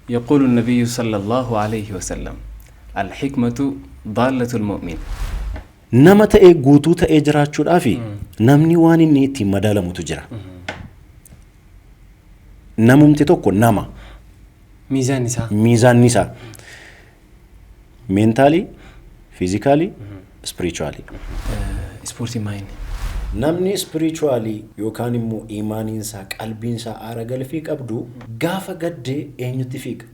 يقول النبي صلى الله عليه وسلم: الحكمة ضالة المؤمن. Nama ta'ee guutuu ta'ee jiraachuudhaaf namni waan inni ittiin madaalamutu jira. Namumti tokko nama Miizaan isaa. Miizaanni isaa mentally, physically, spiritually. Ispoortiin maal inni? Namni spiritually yookaan immoo imaaniinsaa, qalbiinsaa aara galfii qabdu gaafa gaddee eenyutti fiiga?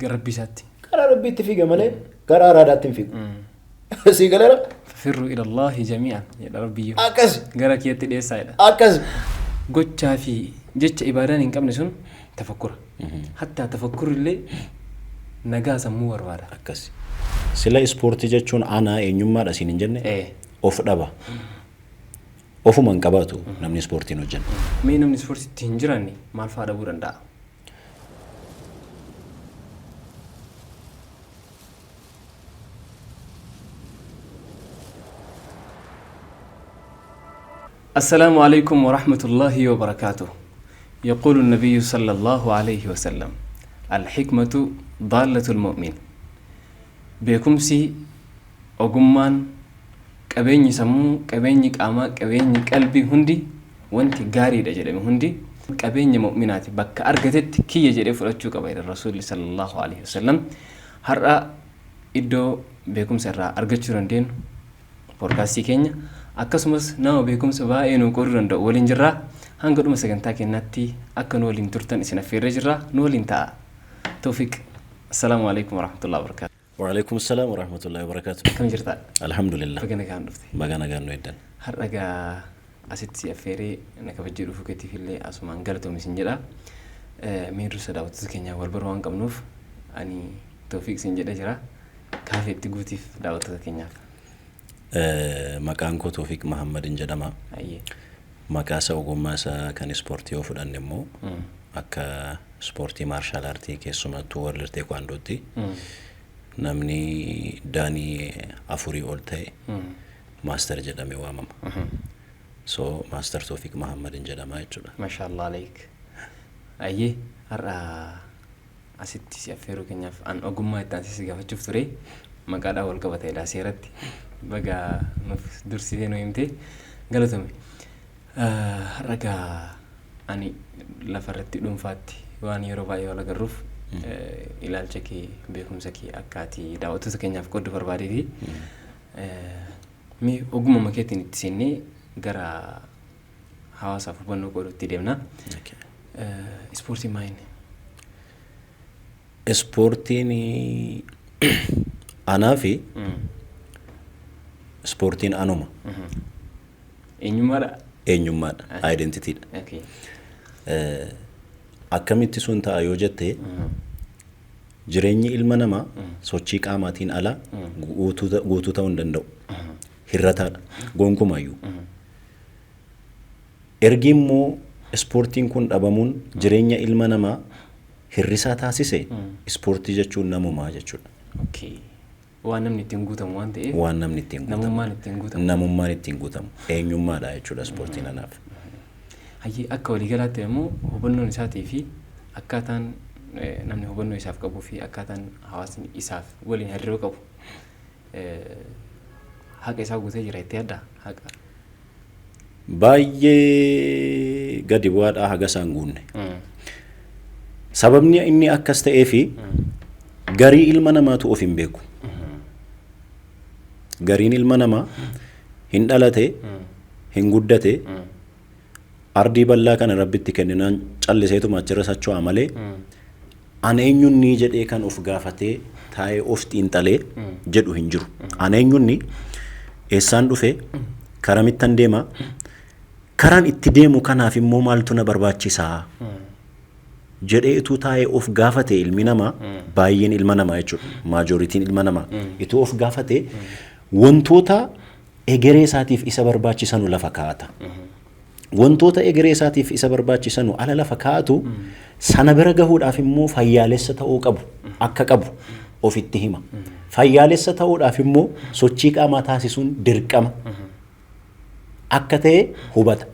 Gara Rabbii isaatti. Karaa Rabbiitti fiiga malee gara araadaatti hin fiigu. Sii galeera? ففروا إلى الله جميعا jedha Rabbiyyuu. Akkas. Gara keetti dhiyeessaa jedha. Akkas. Gochaa fi jecha ibaadaan hin qabne sun tafakkura. Hattaa tafakkurri illee nagaa sammuu barbaada. Akkas. Sila ispoortii jechuun anaa eenyummaadha siin hin jenne? Of dhaba. Ofuma hin qabaatu namni ispoortiin hojjennu. Mee namni ispoortiitti hin jiraanne maal fa'aa dhabuu danda'a? السلام عليكم ورحمة الله وبركاته. يقول النبي صلى الله عليه وسلم: الحكمة ضالة المؤمن. Beekumsi, ogummaan, qabeenyi sammuu, qabeenyi qaamaa, qabeenyi qalbii hundi, wanti gaariidha jedhame hundi qabeenya mu'minaati. Bakka argatetti kiyya jedhee fudhachuu qaba jedha Rasuulli صلى الله عليه وسلم. Har'a iddoo beekumsa irraa argachuu dandeenyu, poodkaastii keenya, akkasumas nama beekumsa baay'ee nu qooduu danda'u waliin jirra. Hanga dhuma sagantaa keenyaatti akka nu waliin turtan isin affeerree jirra. Nu waliin ta'a. Tawfiq, السلام عليكم ورحمة الله وبركاته. وعليكم السلام ورحمة الله وبركاته. Akkam jirtaa? Alhamdulillah. Baga nagaan dhufte. Baga nagaan nu eeddan. Har'a gaa asitti si affeeree na kabajjee dhufuu keetiif illee asumaan galatoomi isin jedha. Mee dursa daawwattoota keenyaa wal baruu waan qabnuuf ani Tawfiq isin jedhee jira. Kaafee itti guutiif daawwattoota keenyaaf. Maqaan koo Toofiq Mahammadin jedhama. Ayyee. Maqaa isa ogummaa isaa kan ispoortii yoo fudhanne immoo akka ispoortii martial artii, keessumattuu World Taekwondootti, namni daanii 4 ol ta'e master jedhamee waamama. So Master Toofiq Mahammadin jedhama jechuudha. ما شاء الله عليك. Ayyee, har'a asitti si affeeruu keenyaaf an ogummaa itti aansee si gaafachuuf ture, maqaadhaan wal qabateedha seeratti. Baga nuuf dursitee nu himte, galatoomi. Har'a gaa ani lafarratti dhuunfaatti waan yeroo baay'ee wal agarruuf ilaalcha kee, beekumsa kee akka ati daawwattoota keenyaaf qooddu barbaadeeti. Mee ogummaa keetiin itti seennee gara hawaasaaf hubannoo qooduutti deemna. Ispoortiin maal inni? Ispoortiin anaa fi ispoortiin anuma. Eenyummaadha? Eenyummaadha. Identityidha. Akkamitti sun ta'a yoo jette, jireenyi ilma namaa sochii qaamaatiin ala guutuu ta'uu hin danda'u. Hirrataadha. Gonkumaayyuu. Ergi immoo ispoortiin kun dhabamuun jireenya ilma namaa hirrisaa taasise, ispoortii jechuun namumaa jechuudha. Okay. Waan namni ittiin guutamu waan ta'eef. Waan namni ittiin guutamu. Namummaan ittiin guutamu. Namummaan ittiin guutamu. Eenyummaadha jechuudha ispoortiin anaaf. Hayyee, akka waliigalaatti immoo hubannoon isaatii fi akkaataan namni hubannoo isaaf qabuu fi akkaataan hawaasni isaaf waliin hariiroo qabu haqa isaa guutee jira itti yaaddaa? Haqa. Baay'ee gadi bu'aadhaa haga isaan guunne. Sababni inni akkas ta'ee fi garii ilma namaatu of hin beeku. Gariin ilma namaa hin dhalate, hin guddate, ardii bal'aa kana Rabbitti kenninaan calliseetuma achirra socho'a malee ana eenyunni jedhee kan of gaafatee taa'ee of xiinxalee jedhu hin jiru. Ana eenyunni, eessaan dhufe, karamittan deema, karaan itti deemu kanaaf immoo maaltu na barbaachisaa jedhee ituu taa'ee of gaafate ilmi namaa baay'een, ilma namaa jechuudha. Majorityn ilma namaa ituu of gaafate wantoota egeree isaatiif isa barbaachisanu lafa kaa'ata. Wantoota egeree isaatiif isa barbaachisanu ala lafa kaa'atu sana bira gahuudhaaf immoo fayyaalessa ta'uu qabu akka qabu ofitti hima. Fayyaalessa ta'uudhaaf immoo sochii qaamaa taasisuun dirqama akka ta'e hubata.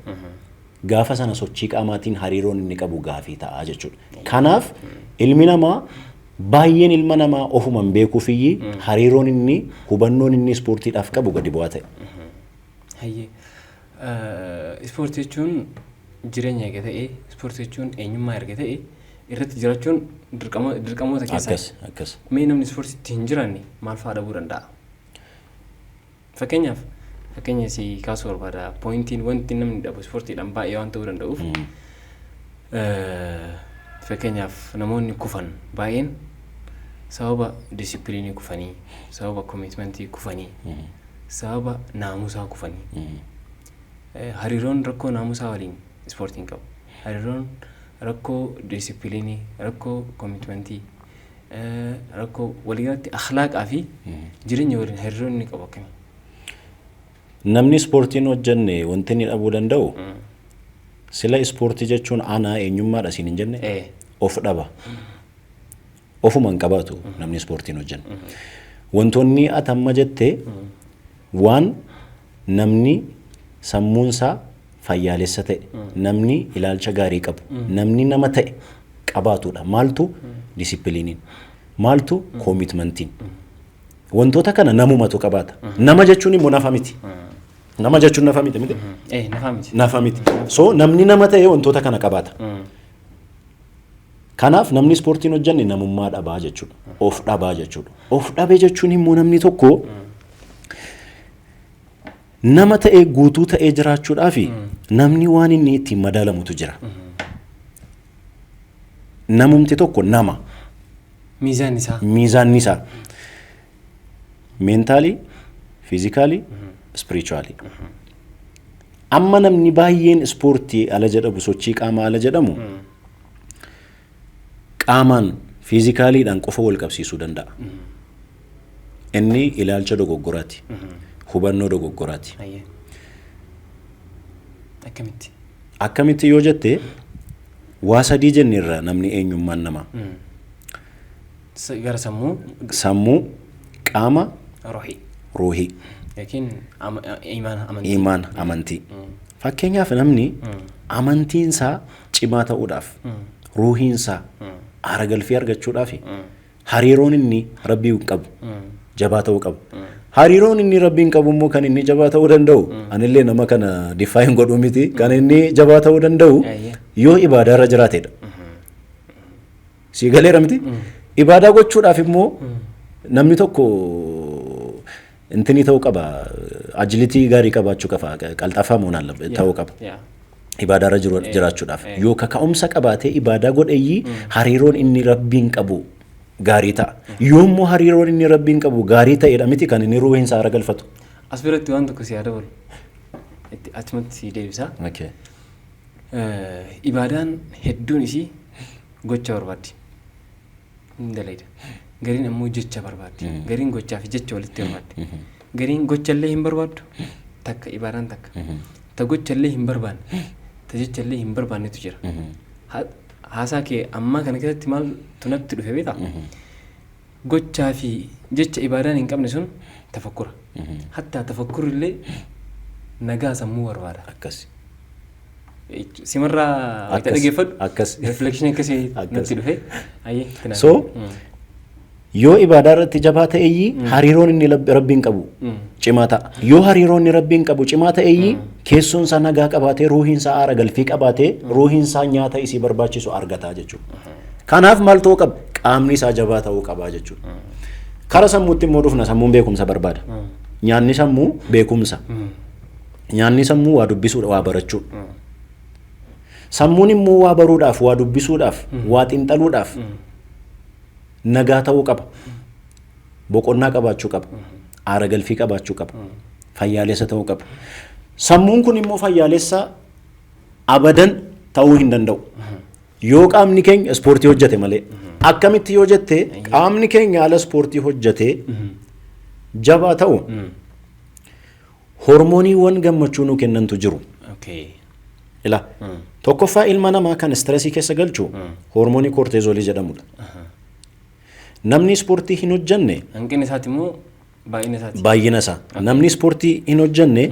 Gaafa sana sochii qaamaatiin hariiroon inni qabu gaafii ta'a jechuudha. Kanaaf ilmi namaa Baay'een ilma namaa ofumaan beekuufiyyii hariiroon inni hubannoon inni ispoortiidhaaf qabu gadi bu'aa ta'e. Hayyee. Ispoortii jechuun jireenya erga ta'e, ispoortii jechuun eenyummaa erga ta'e, irratti jiraachuun dirqamoota keessaa. Akkas akkas. Mee namni ispoortiitti hin jiraanne maal fa'aa dhabuu danda'a? Fakkeenyaaf, fakkeenya si kaasuu barbaada. Pointiin wanti namni dhabu ispoortiidhaan baay'ee waan ta'uu danda'uuf, fakkeenyaaf, namoonni kufan baay'een sababa discipline kufanii, sababa commitment kufanii, sababa naamusaa kufanii. Hariiroon rakkoo naamusaa waliin ispoortiin qabu. Hariiroon rakkoo discipline, rakkoo commitment, rakkoo waliigalatti akhlaaqaa fi jireenya waliin hariiroon inni qabu akkamii? Namni ispoortiin hojjenne wanti inni dhabuu danda'u, sila ispoortii jechuun anaa eenyummaadha siin hin jenne, of dhaba. Ofuma hin qabaatu namni ispoortiin hojjenne. Wantoonni ati amma jette waan namni sammuunsaa fayyaalessa ta'e, namni ilaalcha gaarii qabu, namni nama ta'e qabaatudha. Maaltu disciplineiin? Maaltu commitmentiin? Wantoota kana namumatu qabaata. Nama jechuun immoo nafa miti. Nama jechuun nafa miti miti? Nafa miti. Nafa miti. So namni nama ta'e wantoota kana qabaata. Kanaaf namni ispoortiin hojjenne namummaa dhabaa jechuudha. Of dhabaa jechuudha. Of dhabe jechuun immoo namni tokko nama ta'ee guutuu ta'ee jiraachuudhaaf namni waan inni ittiin madaalamutu jira. Namumti tokko nama. Miizaan isaa. Miizaanni isaa. Mentally, physically, spiritually. Amma namni baay'een ispoortii ala jedhamu, sochii qaamaa ala jedhamu, qaamaan physicaliidhaan qofa wal qabsiisuu danda'a. Inni ilaalcha dogoggoraati. Hubannoo dogoggoraati. Akkamitti? Akkamitti yoo jette, waa sadii jenneerra namni eenyummaan namaa. Gara sammuu. Sammuu, qaama, ruuhii. Ruuhii. Yookiin imaana, amantii. Imaan, amantii. Fakkeenyaaf, namni amantiinsaa cimaa ta'uudhaaf, ruuhiinsaa aara galfii argachuudhaaf, hariiroon inni rabbii qabu jabaa ta'uu qaba. Hariiroon inni rabbiin qabu immoo kan inni jabaa ta'uu danda'u, anillee nama kana define godhuu miti, kan inni jabaa ta'uu danda'u yoo ibaadaa irra jiraatedha. Sii galeera miti? Ibaadaa gochuudhaaf immoo namni tokko intinii ta'uu qaba, agility gaarii qabaachuu qaba, qalxaafaa moonaan ta'uu qaba. Ibaadaa irra jiraachuudhaaf yoo kaka'umsa qabaatee ibaadaa godheyyii, hariiroon inni rabbiin qabu gaarii ta'a. Yoo immoo hariiroon inni rabbiin qabu gaarii ta'edha miti kan inni ruuhiin isaa aara galfatu. As biratti waan tokko si haa dabalu. Itti achumatti si deebisa. Ibaadaan hedduun isii gocha barbaaddi. Hin dalayda. Gariin ammoo jecha barbaaddi. Gariin gochaa fi jecha walitti barbaaddi. Gariin gochallee hin barbaaddu. Takka ibaadaan takka. Ta gochallee hin barbaanne. Ta jechallee hin barbaannetu jira. Haasaa kee ammaa kana keessatti maal tunatti dhufe beektaa? Gochaa fi jecha ibaadaan hin qabne sun tafakkura. Hattaa tafakkurri illee nagaa sammuu barbaada. Simarraa wayita dhaggeeffadhu. Reflection akkasii natti dhufe. Ayyee, itti naaf. So yoo ibaadaa irratti jabaa ta'eyyii, hariiroon inni rabbiin qabu cimaa ta'a. Yoo hariiroon inni rabbiin qabu cimaa ta'eyyii, keessoon isaa nagaa qabaatee, ruuhiin isaa aara galfii qabaatee, ruuhiin isaa nyaata isii barbaachisu argataa jechuudha. Kanaaf maal ta'uu qaba? Qaamni isaa jabaa ta'uu qabaa jechuudha. Kara sammuutti immoo dhufna, sammuun beekumsa barbaada. Nyaanni sammuu beekumsa. Nyaanni sammuu waa dubbisuudha, waa barachuudha. Sammuun immoo waa baruudhaaf, waa dubbisuudhaaf, waa xiinxaluudhaaf nagaa ta'uu qaba. Boqonnaa qabaachuu qaba. Aara galfii qabaachuu qaba. Fayyaalessa ta'uu qaba. Sammuun kun immoo fayyaalessa abadan ta'uu hin danda'u. Yoo qaamni keenya ispoortii hojjete malee. Akkamitti yoo jette, qaamni keenya haala ispoortii hojjetee jabaa ta'u, hormooniiwwan gammachuu nuu kennantu jiru. Ila tokkoffaa, ilma namaa kan stress keessa galchu hormoonii cortisol jedhamudha. Namni ispoortii hin hojjenne Hanqina isaati immoo baay'ina isaati? Baay'ina isaa. Namni ispoortii hin hojjenne,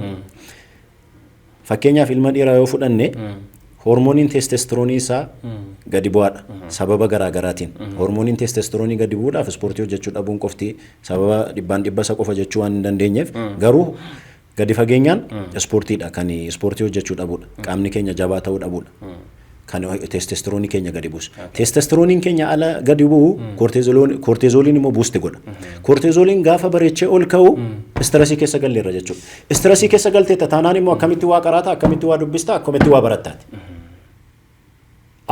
fakkeenyaaf ilma dhiiraa yoo fudhanne, hormooniin testosterone isaa Gadi bu'aadha. Sababa garaa garaatiin. Hormooniin testosteroonii gadi bu'uudhaaf ispoortii hojjechuu dhabuun qofti sababa 100% isa qofa jechuu waan hin dandeenyeef, garuu gadi fageenyaan ispoortiidha, kan ispoortii hojjechuu dhabuudha. Qaamni keenya jabaa ta'uu dhabuudha. Kan testosteroonii keenya gadi buusu. Testosterooniin keenya ala gadi bu'u, cortisoliin immoo boost godha. Cortisoliin gaafa bareechee ol ka'u stressii keessa galleerra jechuudha. Stressii keessa galteetta taanaan immoo akkamitti waa qaraata, akkamitti waa dubbista, akkamitti waa barattaati?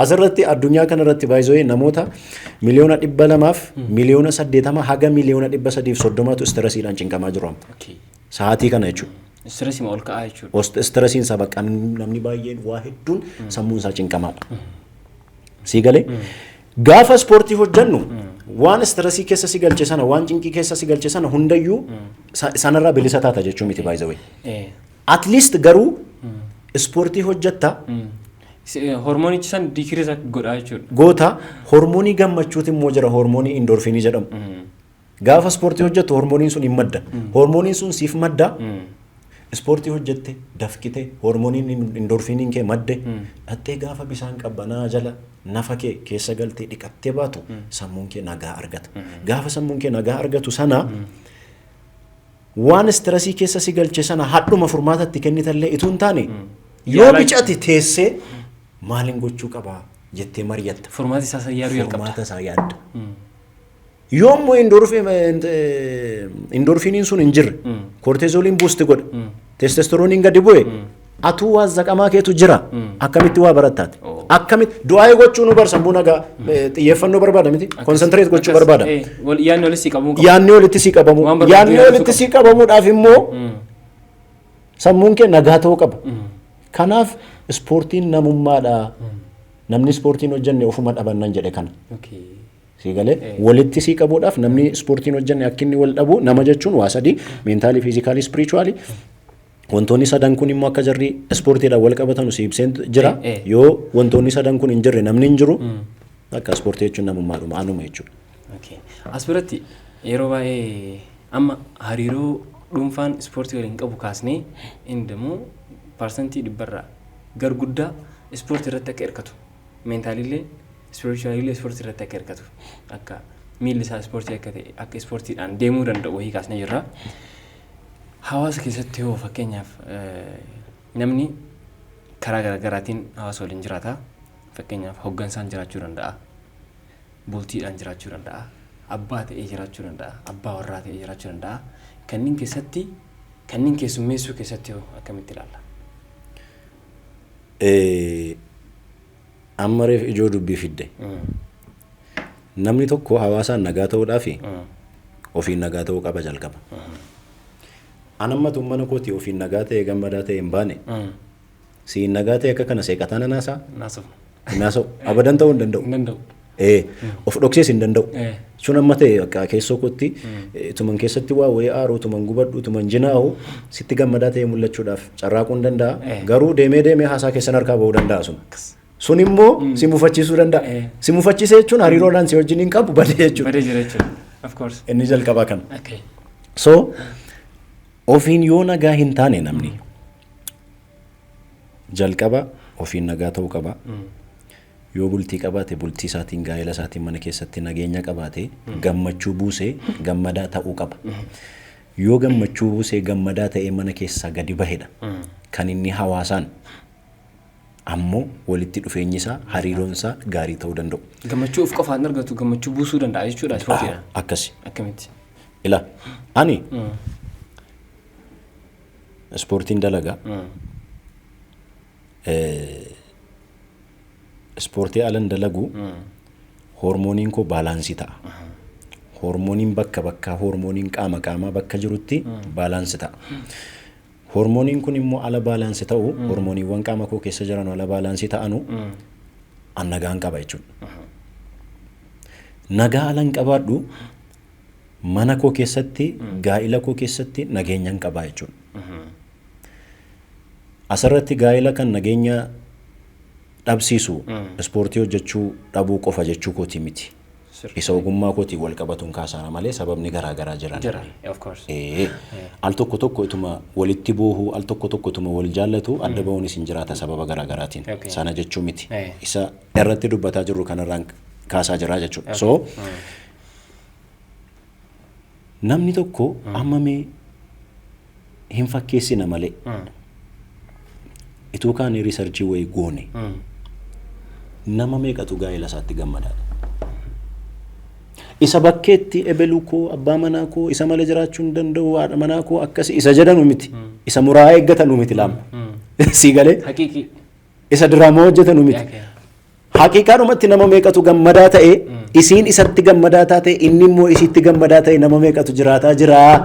Asirratti addunyaa kanarratti baay'isoo namoota 280,000,000 haga 330,000,000tu stressiidhaan cinqamaa jiru amma. Sa'aatii kana jechuudha. Stressii ol ka'aa jechuudha. Stressiin isaa bakka namni baay'een waa hedduun sammuun isaa cinqamaadha. Sii galee? Gaafa ispoortii hojjennu waan stressii keessa si galche sana, waan cinqii keessa si galche sana hundayyuu sanarraa bilisa taata jechuu miti, baay'isawee. At least garuu ispoortii hojjetta. Hormoonichi san decrease godhaa jechuudha. Goota hormoonii gammachuuti immoo jira, hormoonii endorphinii jedhamu. Gaafa ispoortii hojjettu hormooniin sun hin madda. Hormooniin sun siif madda. Ispoortii hojjette, dafqite, hormooniin endorphiniin kee madde, dhattee gaafa bishaan qabbanaa jala nafa kee keessa galtee dhiqattee baatu sammuun kee nagaa argata. Gaafa sammuun kee nagaa argatu sana waan stressii keessa si galche sana hadhuma furmaatatti kennitallee ituu hin taane, yoo bicate teessee maaliin gochuu qabaa jettee mari'atta. Furmaata isaa san yaaduu jalqabda. Furmaata isaa yaadda. Yoo immoo endorphiniin sun hin jirre, cortisoliin boost godha. Testosterooniin gadi bu'e, atuu waa zaqamaa keetu jira. Akkamitti waa barattaati? Akkamitti du'aa gochuu nu bar, sammuu nagaa xiyyeeffannoo barbaada miti? Concentrate gochuu barbaada. Yaadni walitti si qabamuu qaba. Yaadni walitti si qabamu. Waan barbaadu Yaadni yaadatu walitti qaba. si qabamuudhaaf immoo sammuun kee nagaa ta'uu qaba. Kanaaf ispoortiin namummaadha. Namni ispoortiin hojjenne ofuma dhabannan jedhe kana. Sii galee? Walitti sii qabuudhaaf namni ispoortiin hojjenne akka inni wal dhabu, nama jechuun waa sadii: mentalii, physicalii, spiritualii. Wantoonni sadan kun immoo akka jarri ispoortiidhaan wal qabatanu si ibseen jira. Yoo wantoonni sadan kun hin jirre namni hin jiru. Akka ispoortii jechuun namummaadhuma anuma jechuudha. Okay. As biratti yeroo baay'ee amma hariiroo dhuunfaan ispoortii waliin qabu kaasnee, inni immoo 100%rraa gar guddaa ispoortii irratti akka hirkatu, mentalillee spiritualillee ispoortii irratti akka hirkatu, akka miilli isaa ispoortii akka ta'e, akka ispoortiidhaan deemuu danda'u wayii kaasnee jirra. Hawaasa keessatti yoo fakkeenyaaf namni karaa garaagaraatiin hawaasa waliin jiraata. Fakkeenyaaf hooggansaan jiraachuu danda'a. Bultiidhaan jiraachuu danda'a. Abbaa ta'ee jiraachuu danda'a. Abbaa warraa ta'ee jiraachuu danda'a. Kanneen keessatti, kanneen keessummeessuu keessatti hoo akkamitti ilaalla? Amma reef ijoo dubbii fidde. Namni tokko hawaasaan nagaa ta'uudhaaf ofiin nagaa ta'uu qaba jalqaba. Anammatu mana kooti ofiin nagaa ta'e, gammadaa ta'e hin baane. Siin nagaa ta'e akka kana seeqataa nan haasaa? Naasuf. Hin haasa'u. Abadan ta'uu hin danda'u. Hin danda'u. Of dhoksees hin danda'u. Sun amma ta'e akka keessoo kootti tuman keessatti waa wayii aaru, tuman gubadhu, tuman jinaa'u, sitti gammadaa ta'e mul'achuudhaaf carraaquu hin danda'a. Garuu deemee deemee haasaa keessan harkaa ba'uu danda'a sun. Sun immoo si mufachiisuu danda'a. Si mufachiisee jechuun hariiroodhaan si wajjin hin qabu badee jechuudha. Badee jira jechuudha. Of course. Inni jalqabaa kana. So ofiin yoo nagaa hin taane, namni jalqaba ofiin nagaa ta'uu qaba. Yoo bultii qabaate, bultii isaatiin, gaa'ela isaatiin mana keessatti nageenya qabaate, gammachuu buusee gammadaa ta'uu qaba. Yoo gammachuu buusee gammadaa ta'ee mana keessaa gadi bahedha kan inni hawaasaan ammoo walitti dhufeenyi isaa, hariiroon isaa gaarii ta'uu danda'u. Gammachuu of qofaan argatu gammachuu buusuu danda'a jechuudha ispoortiidhaan. Akkasi. Akkamitti? Ila ani ispoortiin dalagaa. Ispoortii alan dalagu hormooniin koo balancii ta'a. Hormooniin bakka bakkaa, hormooniin qaama qaamaa bakka jirutti balance ta'a. Hormooniin kun immoo ala balance ta'u, hormooniiwwan qaama koo keessa jiran ala balance ta'anu, an nagaan qaba jechuudha. Nagaa alan qabaadhu mana koo keessatti, gaa'ila koo keessatti nageenyan qabaa jechuudha. Asirratti gaa'ila kan nageenya dhabsiisu ispoortii hojjechuu dhabuu qofa jechuu kooti miti. Isa ogummaa kootiin wal qabatuun kaasaara malee sababni garaa garaa jiran. Jira, of course. Al tokko tokko ituma walitti boohuu, al tokko tokko ituma wal jaallatu adda bahuunis hin jiraata sababa garaa garaatiin. Sana jechuu miti. Isa irratti dubbataa jirru kanarraan kaasaa jira jechuudha. So namni tokko amma mee hin fakkeessina malee ituu kaanii research wayii goone nama meeqatu gaa'ela isaatti gammadaadha? Isa bakkeetti ebeluu koo, abbaa manaa koo, isa malee jiraachuu hin danda'u, haadha manaa koo akkasi isa jedhanu miti. Isa muraa eeggatanu miti laama. Sii galee? Haqiiqii. Isa diraamaa hojjetanu miti. Haqiiqaadhumatti nama meeqatu gammadaa ta'e, isiin isatti gammadaa taate, inni immoo isiitti gammadaa ta'e, nama meeqatu jiraataa jiraa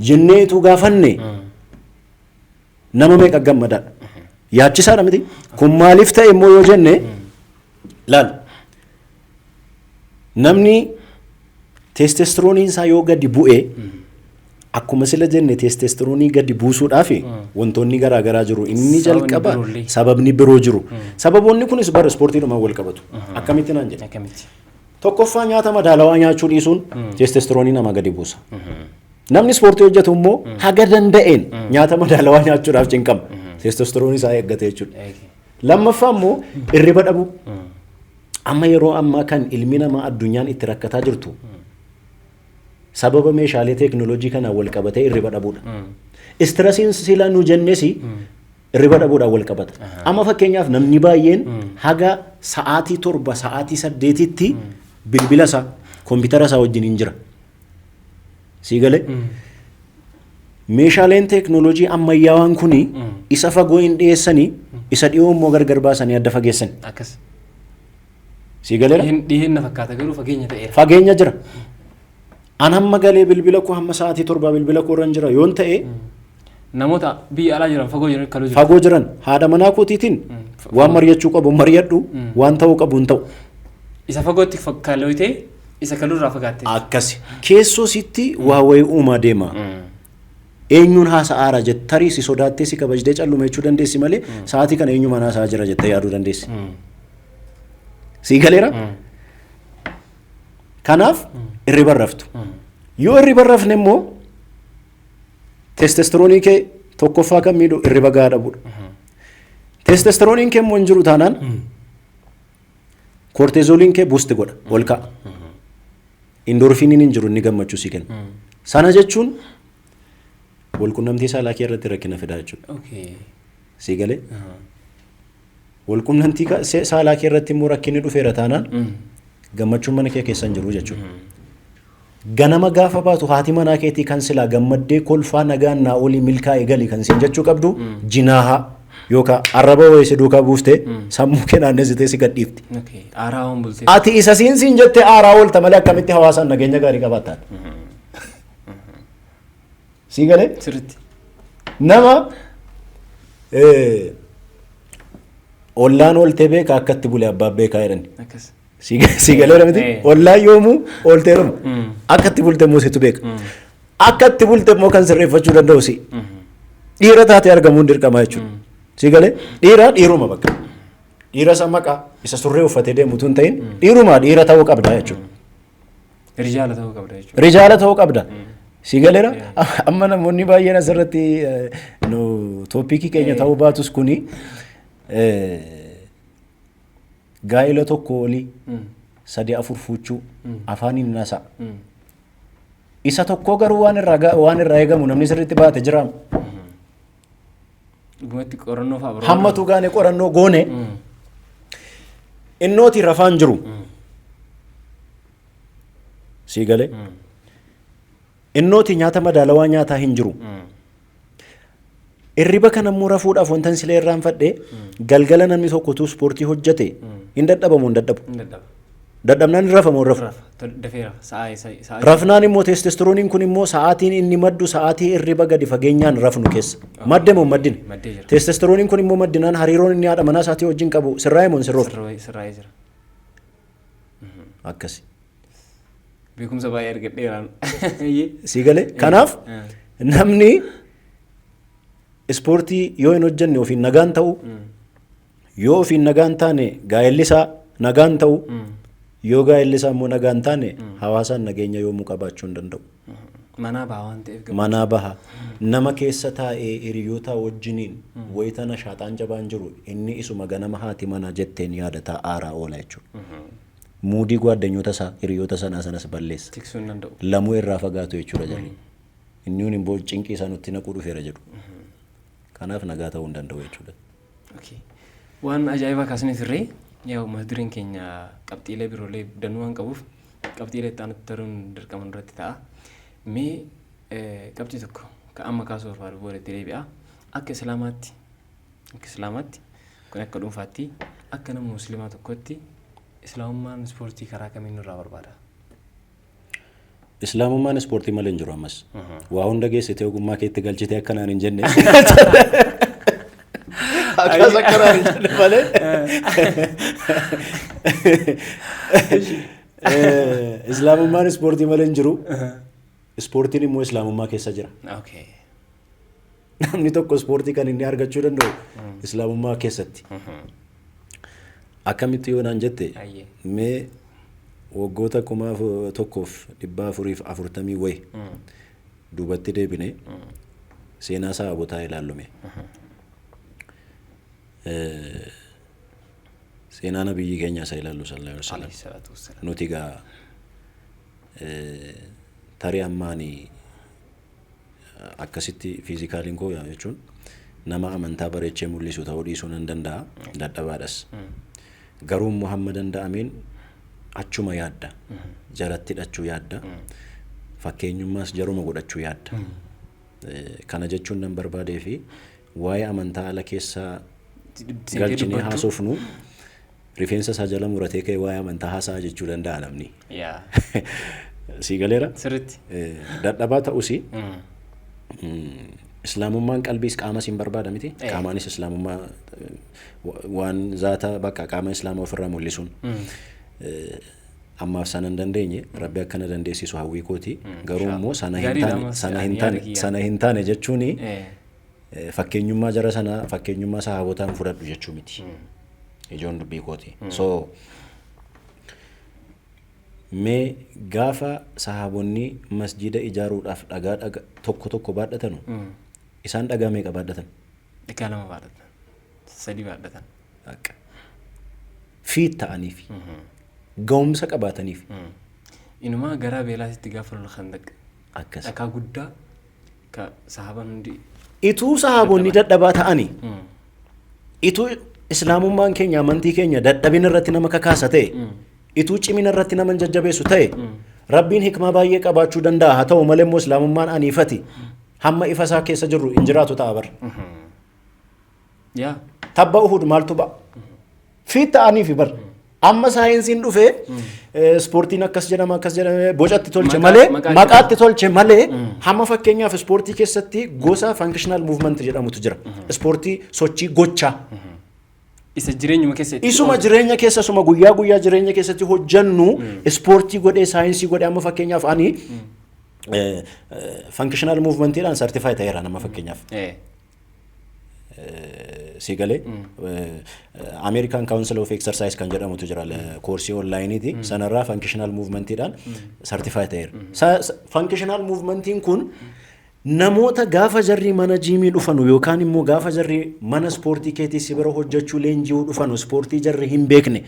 jenneetu gaafanne nama meeqa gammadaadha? Yaachisaadha miti. Kun maaliif ta'e immoo yoo jenne, laal, namni testosterooniin isaa yoo gadi bu'e, akkuma sila jenne, testosteroonii gadi buusuudhaaf wantoonni garaa garaa jiru. Inni Sababni jalqaba biroollee. Sababni biroo jiru. Sababoonni kunis bara ispoortiidhumaan wal qabatu. Akkamitti naan jedhe? Akkamitti? Tokkoffaa, nyaata madaalawaa nyaachuu dhiisuun testosteroonii nama gadi buusa. Namni ispoortii hojjetu immoo haga danda'een nyaata madaalawaa nyaachuudhaaf cinqama. Testosteroonii isaa eeggate jechuudha. Lammaffaa immoo hirriba dhabuu. Amma yeroo ammaa kan ilmi namaa addunyaan itti rakkataa jirtu sababa meeshaalee teekinooloojii kanaan wal qabatee hirriba dhabuudha. Stressiin sila nu jennes hirriba dhabuudhaan wal qabata. Amma fakkeenyaaf namni baay'een haga sa'aatii 7, sa'aatii 8tti bilbila isaa, koompitara isaa wajjin hin jira. Sii galee? Meeshaaleen teekinooloojii ammayyaawaan kuni isa fagoo hin dhiyeessanii, isa dhiyoo immoo gargar baasanii adda fageessan. Akkas. Sii galeera? Dhiheenya fakkaata garuu fageenya ta'eera. Fageenya jira. An hamma galee bilbila koo hamma sa'aatii 7 bilbila koo irra hin jira yoon ta'e, Namoota biyya alaa jiran, fagoo jiran, kaluu jiran. Fagoo jiran haadha manaa kootiitiin waan mari'achuu qabu mari'adhu, waan ta'uu qabu hin ta'u. Isa fagootti kalooyitee isa kaluurraa fagaatte. Akkasi. Keessoo sitti waa wayii uumaa deema. Eenyuun haasa'aara jettarii si sodaattee si kabajdee calluma jechuu dandeessi malee sa'aatii kana eenyumaan haasa'aa jira jettee yaaduu dandeessi. Sii galeera? Kanaaf hirriba hin raftu. Yoo hirriba hin rafne immoo testosteroonii kee tokkoffaa kan miidhu hirriba gahaa dhabuudha. Testosterooniin kee immoo hin jiru taanaan cortisoliin kee boost godha, ol ka'a. Endorphiniin hin jiru inni gammachuu sii kenna. Sana jechuun walqunnamtii saalaa kee irratti rakkina fidaa jechuudha. Sii galee? Walqunnamtii saalaa kee irratti immoo rakkinni dhufeera taanaan gammachuun mana kee keessa hin jiru jechuudha. Ganama gaafa baatu haati manaa keetii kan silaa gammaddee kolfaa nagaan naa olii milkaa'e gali kan siin jechuu qabdu, jinaahaa yookaan arraba wayii si duukaa buuftee sammuu kee naannessitee si gadhiifti. Okay. Aaraa waan bultee. Ati isa siin siin jettee aaraa oolta malee akkamitti hawaasaan nageenya gaarii qabaattaan? Sii galee? Sirriitti. Nama ollaan ooltee beeka, akkatti bule abbaan beekaa jedhani. Akkas. Si galeera miti? Eh. Ollaan yoomuu ooltee dhuma. Akkatti bulte immoo situ beeka. Akkatti bulte immoo kan sirreeffachuu danda'u si. Dhiira taatee argamuun dirqama jechuudha. Si galee? Dhiira dhiiruma bakka. Dhiira isa maqaa isa surree uffatee deemu tun ta'in, dhiiruma dhiira ta'uu qabda jechuudha. Rijaala ta'uu qabda jechuudha. Rijaala ta'uu qabda. Si galeera? Amma namoonni baay'een asirratti nu topicii keenya ta'uu baatus kuni gaa'ela tokko olii sadi afur fuuchuu afaaniin nasa. Isa tokko garuu waan irraa eegamu namni sirriitti baate jiraam. Dhugumatti qorannoo fa'aa barbaada. Hammatu gaane qorannoo goone innooti rafaan jiru. Sii galee? Innooti nyaata madaalawaa nyaataa hin jiru. Irriba kana immoo rafuudhaaf wanta sila irraanfadhe, galgala namni tokkotu ispoortii hojjete hin dadhabamu, hin dadhabu? Hin dadhaba. Dadhabnaan hin rafamu, hin rafu? Rafa. Dafee rafa. Sa'aa isa sa'aa. Rafnaan immoo testosterooniin kun immoo sa'aatiin inni maddu sa'aatii irriba gadi fageenyaan rafnu keessa. Madde moo hin maddine? Maddee jira. Testosterooniin kun immoo maddinaan hariiroon inni haadha manaa isaatii wajjin qabu sirraa'e moo hin sirroofne? Sirraa'ee jira. Akkasi. Beekumsa baay'ee argadheeraan. Sii galee? Kanaaf namni ispoortii yoo hin hojjenne ofiin nagaan ta'u, yoo ofiin nagaan taane gaa'elli isaa nagaan ta'u. Yoo gaa'elli isaa immoo nagaa hin taane, hawaasaan nageenya yoomuu qabaachuu hin danda'u. Manaa baha waan ta'eef. Manaa baha. Nama keessa taa'ee hiriyoota wajjiniin wayita nashaaxaan jabaan jiru, inni isuma ganama haati manaa jetteen yaadataa aaraa oola jechuudha. Mood gwaaddanyoota isaa, hiriyoota sanaa sanas balleessa. Tiksuu hin danda'u. Lamuu irraa fagaatu jechuudha jarri. Inni kun immoo cinqii isaa nutti naquu dhufeera jedhu. Kanaaf nagaa ta'uu hin danda'u jechuudha. Okay. Waan ajaa'ibaa kaasnee turre. Yaa, mata dureen keenya qabxiilee biroolee danuu waan qabuuf, qabxiilee itti aanutti taruun dirqama nurratti ta'a. Mee qabxii tokko kan amma kaasuu barbaadu booda itti deebi'a. Akka Islaamaatti, kun akka dhuunfaatti, akka nama musliimaa tokkotti, Islaamummaan ispoortii karaa kamiin nurraa barbaada? Islaamummaan ispoortii malee hin jiru ammas. Waa hunda geessitee ogummaa keetti galchitee akkanaan hin jenne. Akkas akkanaan hin jenne malee. Islaamummaan ispoortii malee hin jiru. Ispoortiin immoo islaamummaa keessa jira. Namni tokko ispoortii kan inni argachuu danda'u islaamummaa keessatti. Akkamitti yoo naan jette, mee waggoota 1440 wayi duubatti deebine seenaa sahaabotaa ilaallume. Seenaa nabiyyi keenya isa ilaallu, sallallahu alaihi wasallam. Alayhi salaatu wassalaam. Nuti egaa tarii ammaani akkasitti physicaliin koo jechuun nama amantaa bareechee mul'isu ta'uu dhiisuu nan danda'a, dadhabaadhas. Garuu immoo hamma danda'ameen achuma yaadda, jaratti hidhachuu yaadda, fakkeenyummaas jaruma godhachuu yaadda. Kana jechuun nan barbaadee fi waa'ee amantaa ala keessaa galchinee haasofnu, rifeensa isaa jala muratee ka'ee waa'ee amantaa haasa'a jechuu danda'a namni. Sii galeera? Sirriitti. Dadhabaa ta'us, islaamummaan qalbiis qaamas hin barbaada miti. Qaamaanis islaamummaa waan zaata bakka qaama islaamaa ofirraa mul'isuun. Ammaaf sana hin dandeenye, Rabbi akkana dandeessisu hawwii kooti. Garuu immoo sana hin taane, sana hin taane, sana hin taane jechuun fakkeenyummaa jara sanaa, fakkeenyummaa sahaabotaan fudhadhu jechuu miti. Ijoon dubbii kooti. So mee gaafa sahaabonni masjida ijaaruudhaaf dhagaa dhagaa tokko tokko baadhatanu, isaan dhagaa meeqa baadhatan? Dhagaa lama baadhatan. Sadi baadhatan. Akka fiit ta'aniif, ga'umsa qabaataniif. Inumaa garaa beelaasitti gaafa lola Khandaq. Akkas. Dhagaa guddaa ka sahaabaan hundi. Ituu sahaabonni dadhabaa ta'anii, ituu islaamummaan keenya, amantii keenya dadhabina irratti nama kakaasa ta'e, ituu cimina irratti nama hin jajjabeessu ta'e, Rabbiin hikmaa baay'ee qabaachuu danda'a. Haa ta'u malee immoo islaamummaan aniifati hamma ifa isaa keessa jirru hin jiraatu ta'a bara. Tabba Uhud maaltu ba'a? Fiit ta'aniifi bar. Amma saayinsiin dhufee ispoortiin akkas jedhama, akkas jedhama, bocatti tolche malee, maqaatti tolche malee, hamma fakkeenyaaf ispoortii keessatti gosa functional movement jedhamutu jira. Ispoortii sochii gochaa. Isa jireenyuma keessa itti Isuma jireenya keessa, isuma guyyaa guyyaa jireenya keessatti hojjannu ispoortii godhee, saayinsii godhee, amma fakkeenyaaf ani functional movementiidhaan certify ta'eera nama fakkeenyaaf. Si galee, American Council of Exercise kan jedhamutu jira, koorsii onlineiiti, sanarraa functional movementiidhaan certify ta'eera. Functional movementiin kun namoota gaafa jarri mana gymii dhufanu yookaan immoo gaafa jarri mana ispoortii keetii si bira hojjechuu leenji'uu dhufanu, ispoortii jarri hin beekne,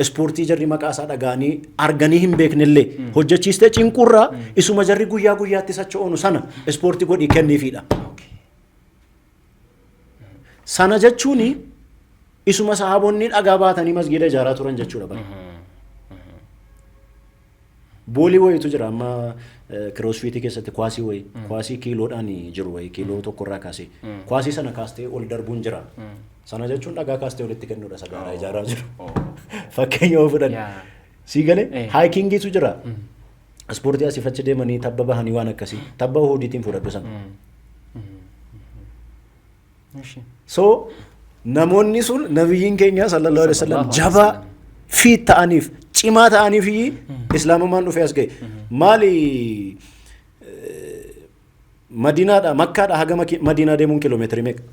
ispoortii jarri maqaa isaa dhaga'anii arganii hin beekne illee hojjechiistee cinqurraa, isuma jarri guyyaa guyyaatti socho'onu sana ispoortii godhii kenniifiidha. Sana jechuun isuma sahaabonni dhagaa baatanii masgiida ijaaraa turan jechuudha bara. Ballii wayiitu jira amma CrossFitii keessatti, kwaasii wayii, kwaasii kiiloodhaan jiru wayii, kiiloo tokkorraa kaasee kwaasii sana kaastee ol darbuun jira. Sana jechuun dhagaa kaastee olitti kennuudha isa gaaraa ijaaraa jiru. Fakkeenya yoo fudhanne. Sii galee, hikingiitu jira. Ispoortii asii achi deemanii tabba bahanii waan akkasii, tabba Uhudiitiin fudhadhu sana. So namoonni sun, nabiyyiin keenya sallallahu alaihi wasallam jabaa fiit ta'aniif, cimaa ta'aniif islaamummaan dhufee as ga'e. Maali, Madiinaadha, Makkaadha haga Madiinaa deemuun kiiloomeetirii meeqa?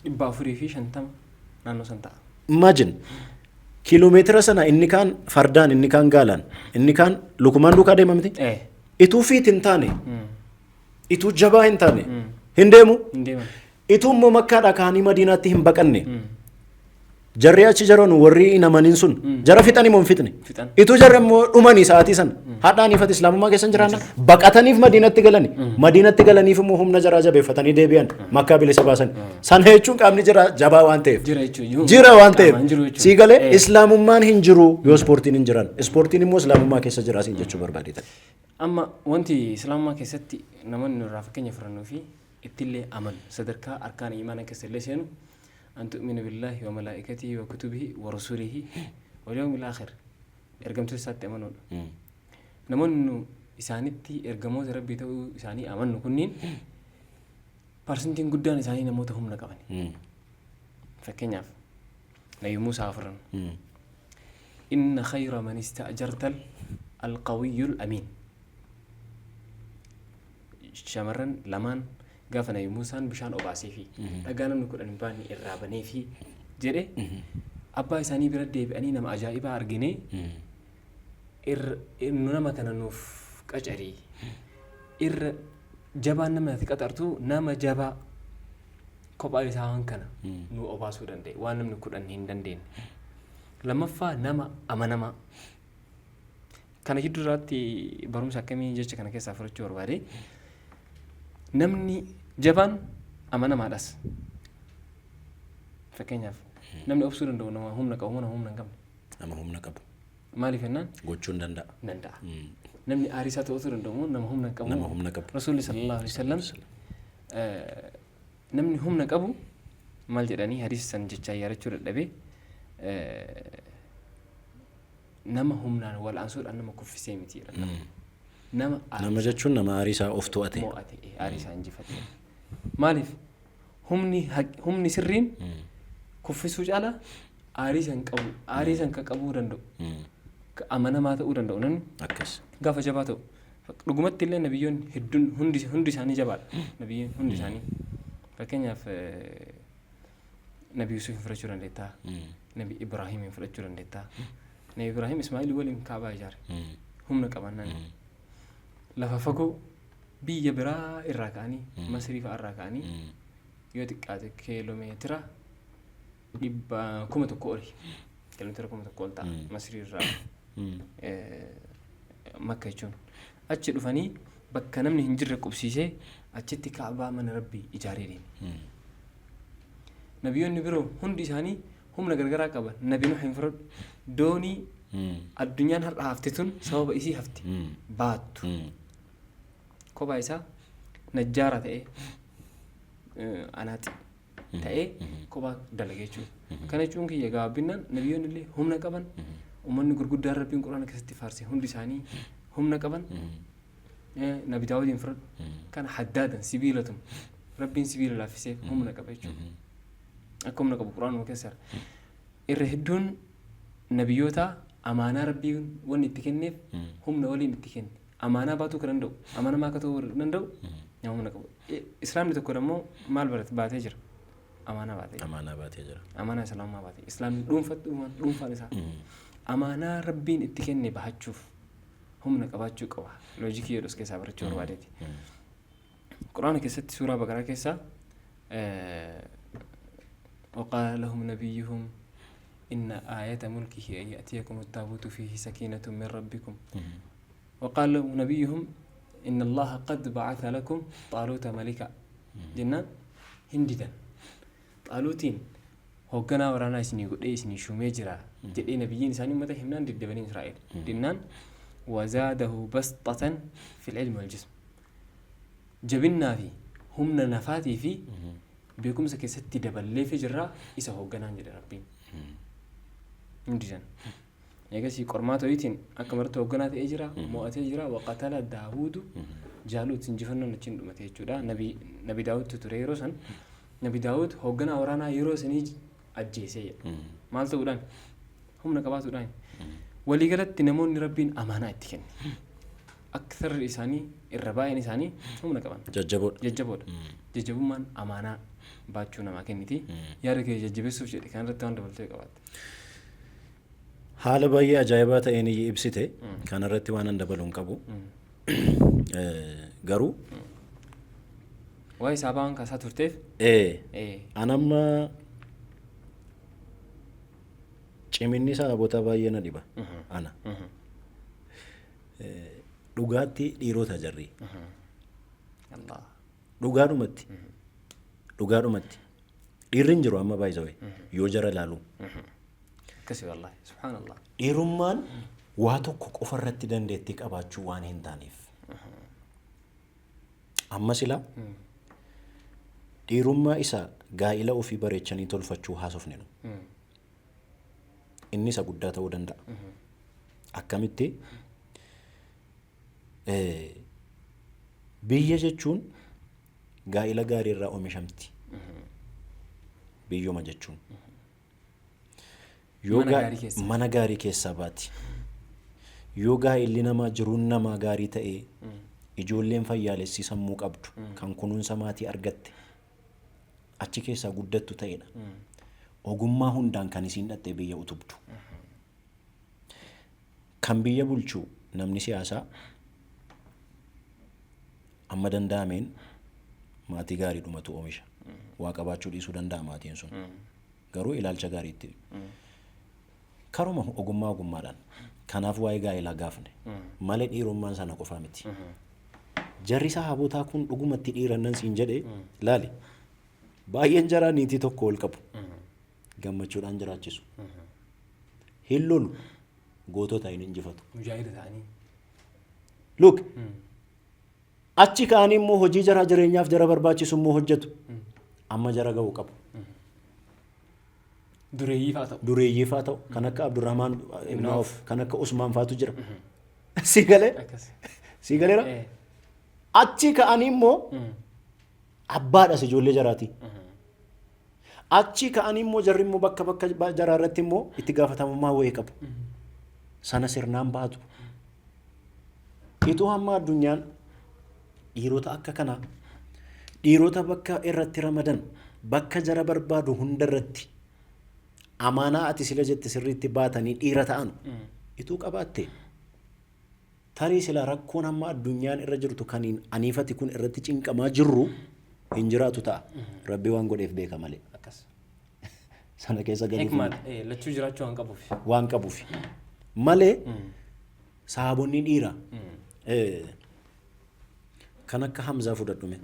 450 naannoo san ta'a. Imagine. Kiiloomeetira sana inni kaan fardaan, inni kaan gaalaan, inni kaan lukumaan duukaa deema miti. Ituu fit hin taane, ituu jabaa hin taane, hin deemu. Hin deeman. Ituu immoo Makkaadhaa ka'anii Madiinaatti hin baqanne. Jarri achi jiran warri hin amanin sun jara fixanii moo hin fixne? Fixan. Ituu jarri immoo dhumanii sa'aatii sana hadhaan ifati Islaamummaa keessa hin jiraanna baqataniif Madiinatti galani. Madiinatti galaniif immoo humna jaraa jabeeffatanii deebi'an, Makkaa bilisa baasan. Sana jechuun qaamni jira jabaa waan ta'eef. Jira jechuudha. Jira waan ta'eef. Qaamaan jiru jechuudha. Sii galee, Islaamummaan hin jiru yoo ispoortiin hin jiran. Ispoortiin immoo Islaamummaa keessa jira siin jechuu barbaadeetan. Amma wanti Islaamummaa keessatti namoonni irraa fakkeenya fudhannuu fi ittillee amanu, sadarkaa arkaan imaana keessa illee seenu, أن تؤمن بالله وملائكته وكتبه ورسله واليوم الآخر, ergamtoota isaatti amanuudha. Namoonni nu isaanitti ergamoota Rabbii ta'uu isaanii amannu kunniin parsantiin guddaan isaanii namoota humna qaban. Fakkeenyaaf Nabi Muusaa fudhannu. إن خير من استأجرت القوي الأمين. Shamarran lamaan gaafa Nabi Muusaan bishaan obaasee fi dhagaa namni 10 hin baanne irraa banee fi jedhe, abbaa isaanii bira deebi'anii nama ajaa'ibaa arginee, nu nama kana nuuf qacarii, irra jabaan nama ati qaxartu nama jabaa kophaa isaa waan kana nu obaasuu danda'e, waan namni 10 hin dandeenye. Lammaffaa, nama amanamaa. Kana jidduu irratti barumsa akkamii jecha kana keessaa fudhachuu barbaade? Namni jabaan amanamaadhas. Fakkeenyaaf, namni obsuu danda'u nama humna qabu moo nama humna hin qabne? Nama humna qabu. Maaliif jennaan? Gochuu hin danda'a. Danda'a. Namni aarii isaa to'atuu danda'u moo nama humna hin qabu? Nama humna qabu. Rasuulli صلى الله عليه وسلم namni humna qabu maal jedhanii, hadiisa san jechaa yaadachuu dadhabee, nama humnaan wal'aansuudhaan nama kuffisee miti jedhan. Nama Nama jechuun nama aarii isaa of to'ate. Mo'ate, aarii isaa injifate. Maaliif? Humni sirriin kuffisuu caalaa aarii san qabu, aarii san kan qabuu danda'u, amanamaa ta'uu danda'u namni gaafa jabaa ta'u. Dhugumatti illee nabiyyoonni hedduun hundi isaanii jabaadha. Nabiyyoonni hundi isaanii. Fakkeenyaaf, Nabi Yusuf fudhachuu dandeettaa. Nabi Ibraahim fudhachuu dandeettaa. Nabi Ibraahim Ismaa'il waliin Kaabaa ijaare. Humna qabaannaan. Lafa fagoo biyya biraa irraa ka'anii, Masrii fa'aa irraa ka'anii, yoo xiqqaate kiiloomeetira 1,000 oli. Kiiloomeetira 1,000 ol ta'a. Masrii irraa Makka jechuun. Achi dhufanii bakka namni hin jirre qubsiisee achitti Kaabaa mana Rabbii ijaaree deeme. Nabiyyoonni biroo hundi isaanii humna gargaraa qaban. Nabi Nuh hin fudhadhu. Doonii addunyaan har'a hafte tun sababa isii hafte baattu. Kophaa isaa najjaara ta'ee, anaaxi ta'ee kophaa dalage jechuudha. Kana jechuun kiyya gabaabinaan nabiyyoonni illee humna qaban, uummanni gurguddaan Rabbiin Quraana keessatti faarse hundi isaanii humna qaban. Nabi Daawudiin fudhadhu. Kana haddaadan sibiilatum. Rabbiin sibiila laaffisee humna qaba jechuudha. Akka humna qabu Quraanuma keessa jira. Irra hedduun nabiyyoota amaanaa Rabbiin wanni itti kenneef humna waliin itti kenne. Amaanaa baatuu kan danda'u, amanamaa akka ta'uu danda'u nama humna qabu. Islaamni tokko immoo maal barate baatee jira? Amaanaa baatee jira. Amaanaa baatee jira. Amaanaa Islaamummaa baatee. Islaamni dhuunfatti dhuunfaan isaa amaanaa Rabbiin itti kenne bahachuuf humna qabaachuu qaba. Loojikii jedhu as keessaa barachuu barbaadeeti. Quraana keessatti suuraa Baqaraa keessaa, وقال لهم نبيهم إن آية ملكه أن يأتيكم التابوت فيه سكينة من ربكم وقال لهم نبيهم إن الله قد بعث لكم طالوت ملكا jennaan hin didan. Xaaluutiin hoogganaa waraanaa isinii godhee isinii shuumee jira jedhee nabiyyiin isaanii uummata himnaan diddebanii Israa'el. Dinnaan وزاده بسطة في العلم والجسم. Jabinnaa fi humna nafaatii fi beekumsa keessatti daballeefii jirraa isa hoogganaan jedhe Rabbiin. Hin didan. Eegasii qormaata wayiitiin akka marti hoogganaa ta'ee jira, mo'atee jira. وقتل داوود جالوت, injifannoon achiin dhumate jechuudha. Nabi Daawudtu ture yeroo san. Nabi Daawud hoogganaa waraanaa yeroo sanii ajjeesee jedha. Maal ta'uudhaan? Humna qabaatuudhaan. Waliigalatti namoonni Rabbiin amaanaa itti kenne, aktarri isaanii, irra baay'een isaanii humna qaban. Jajjaboodha. Jajjaboodha. Jajjabummaan amaanaa baachuu namaa kenniti. Yaada kee jajjabeessuuf jedhe kan irratti waan dabaltee qabaatte. Haala baay'ee ajaa'ibaa ta'een ibsite. Kanarratti waan an dabalu hin qabu. Garuu Waa'ee saabaa waan kaasaa turteef. An amma ciminni sahaabota baay'ee na dhiba. Ana. Dhugaatti dhiirota jarri. Allah. Dhugaadhumatti. Dhugaadhumatti. Dhiirri hin jiru amma baay'isawee yoo jara ilaalu. Akkasi wallahi. Subhaanallah. Dhiirummaan waa tokko qofa irratti dandeettii qabaachuu waan hin taaneef. Amma sila dhiirummaa isa gaa'ila ofii bareechanii tolfachuu haasofne nu. Inni isa guddaa ta'uu danda'a. Akkamitti? Biyya jechuun gaa'ila gaarii irraa oomishamti. Biyyuma jechuun. Yoo Mana gaarii keessaa. Mana gaarii keessaa baati. Yoo gaa'illi namaa, jiruun namaa gaarii ta'ee, ijoolleen fayyaalessii sammuu qabdu kan kunuunsa maatii argatte achi keessaa guddattu ta'edha. Ogummaa hundaan kan isiin dhattee biyya utubdu. Kan biyya bulchu namni siyaasaa amma danda'ameen maatii gaarii dhumatu oomisha. Waa qabaachuu dhiisuu danda'a maatiin sun. Garuu ilaalcha gaariitti. Karuma ogummaa ogummaadhaan. Kanaaf waa'ee gaa'elaa gaafne. Malee dhiirummaan sana qofaa miti. Jarri sahaabotaa kun dhugumatti dhiirannan siin jedhe laali. Baay'een jaraa niitii tokko ol qabu. Gammachuudhaan jiraachisu. Hin lolu. Gootota hin injifatu. Mujaahida ta'anii. Look. Achi ka'anii immoo hojii jaraa jireenyaaf jara barbaachisu immoo hojjetu. Amma jara ga'u qabu. Dureeyyii fa'aa ta'u. Dureeyyii fa'aa ta'u. Kan akka Abdurrahmaan ibn Awf, kan akka Usmaan fa'aatu jira. Si galee? Akkas. Si galeera? Achi ka'anii immoo abbaadhas ijoollee jaraati. Achi ka'anii immoo jarri immoo bakka bakka jaraa irratti immoo itti gaafatamummaa wayii qabu. Sana sirnaan baatu. Ituu hamma addunyaan dhiirota akka kanaa, dhiirota bakka irratti ramadan, bakka jara barbaadu hunda irratti amaanaa ati sila jette sirriitti baatanii dhiira ta'an ituu qabaatte, tarii sila rakkoon hamma addunyaan irra jirtu kan aniifati kun irratti cinqamaa jirru hin jiraatu ta'a. Rabbi waan godheef beeka malee. Akkas. Sana keessa galuuf Hikmaadha. Lachuu jiraachuu waan qabuuf. Waan qabuuf. Malee sahaabonni dhiira kan akka Hamzaa fudhadhume.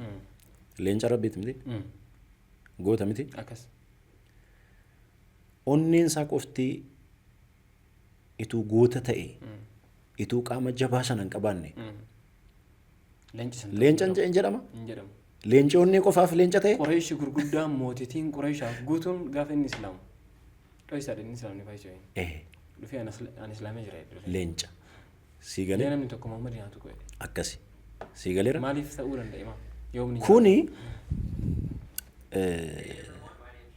Leenca Rabbiiti miti? Goota miti? Akkas. Onneen isaa qofti ituu goota ta'e, ituu qaama jabaa sana hin qabaanne, Leenci sana. Leenca hin jedhama? Hin jedhamu. Leenci onnee qofaaf leenca ta'e? Qureeshi gurguddaan, mootitiin Qureeshaaf guutuun, gaafa inni islaamu. Dho'isaadha inni islaamni faayisoo. Dhufee ani islaamee jira jedhe. Leenca. Sii Mee galee? Namni tokko Muhammad nyaatu godhe. Akkasi. Sii galeera? Maaliif ta'uu danda'e maa? Yoomni Kuni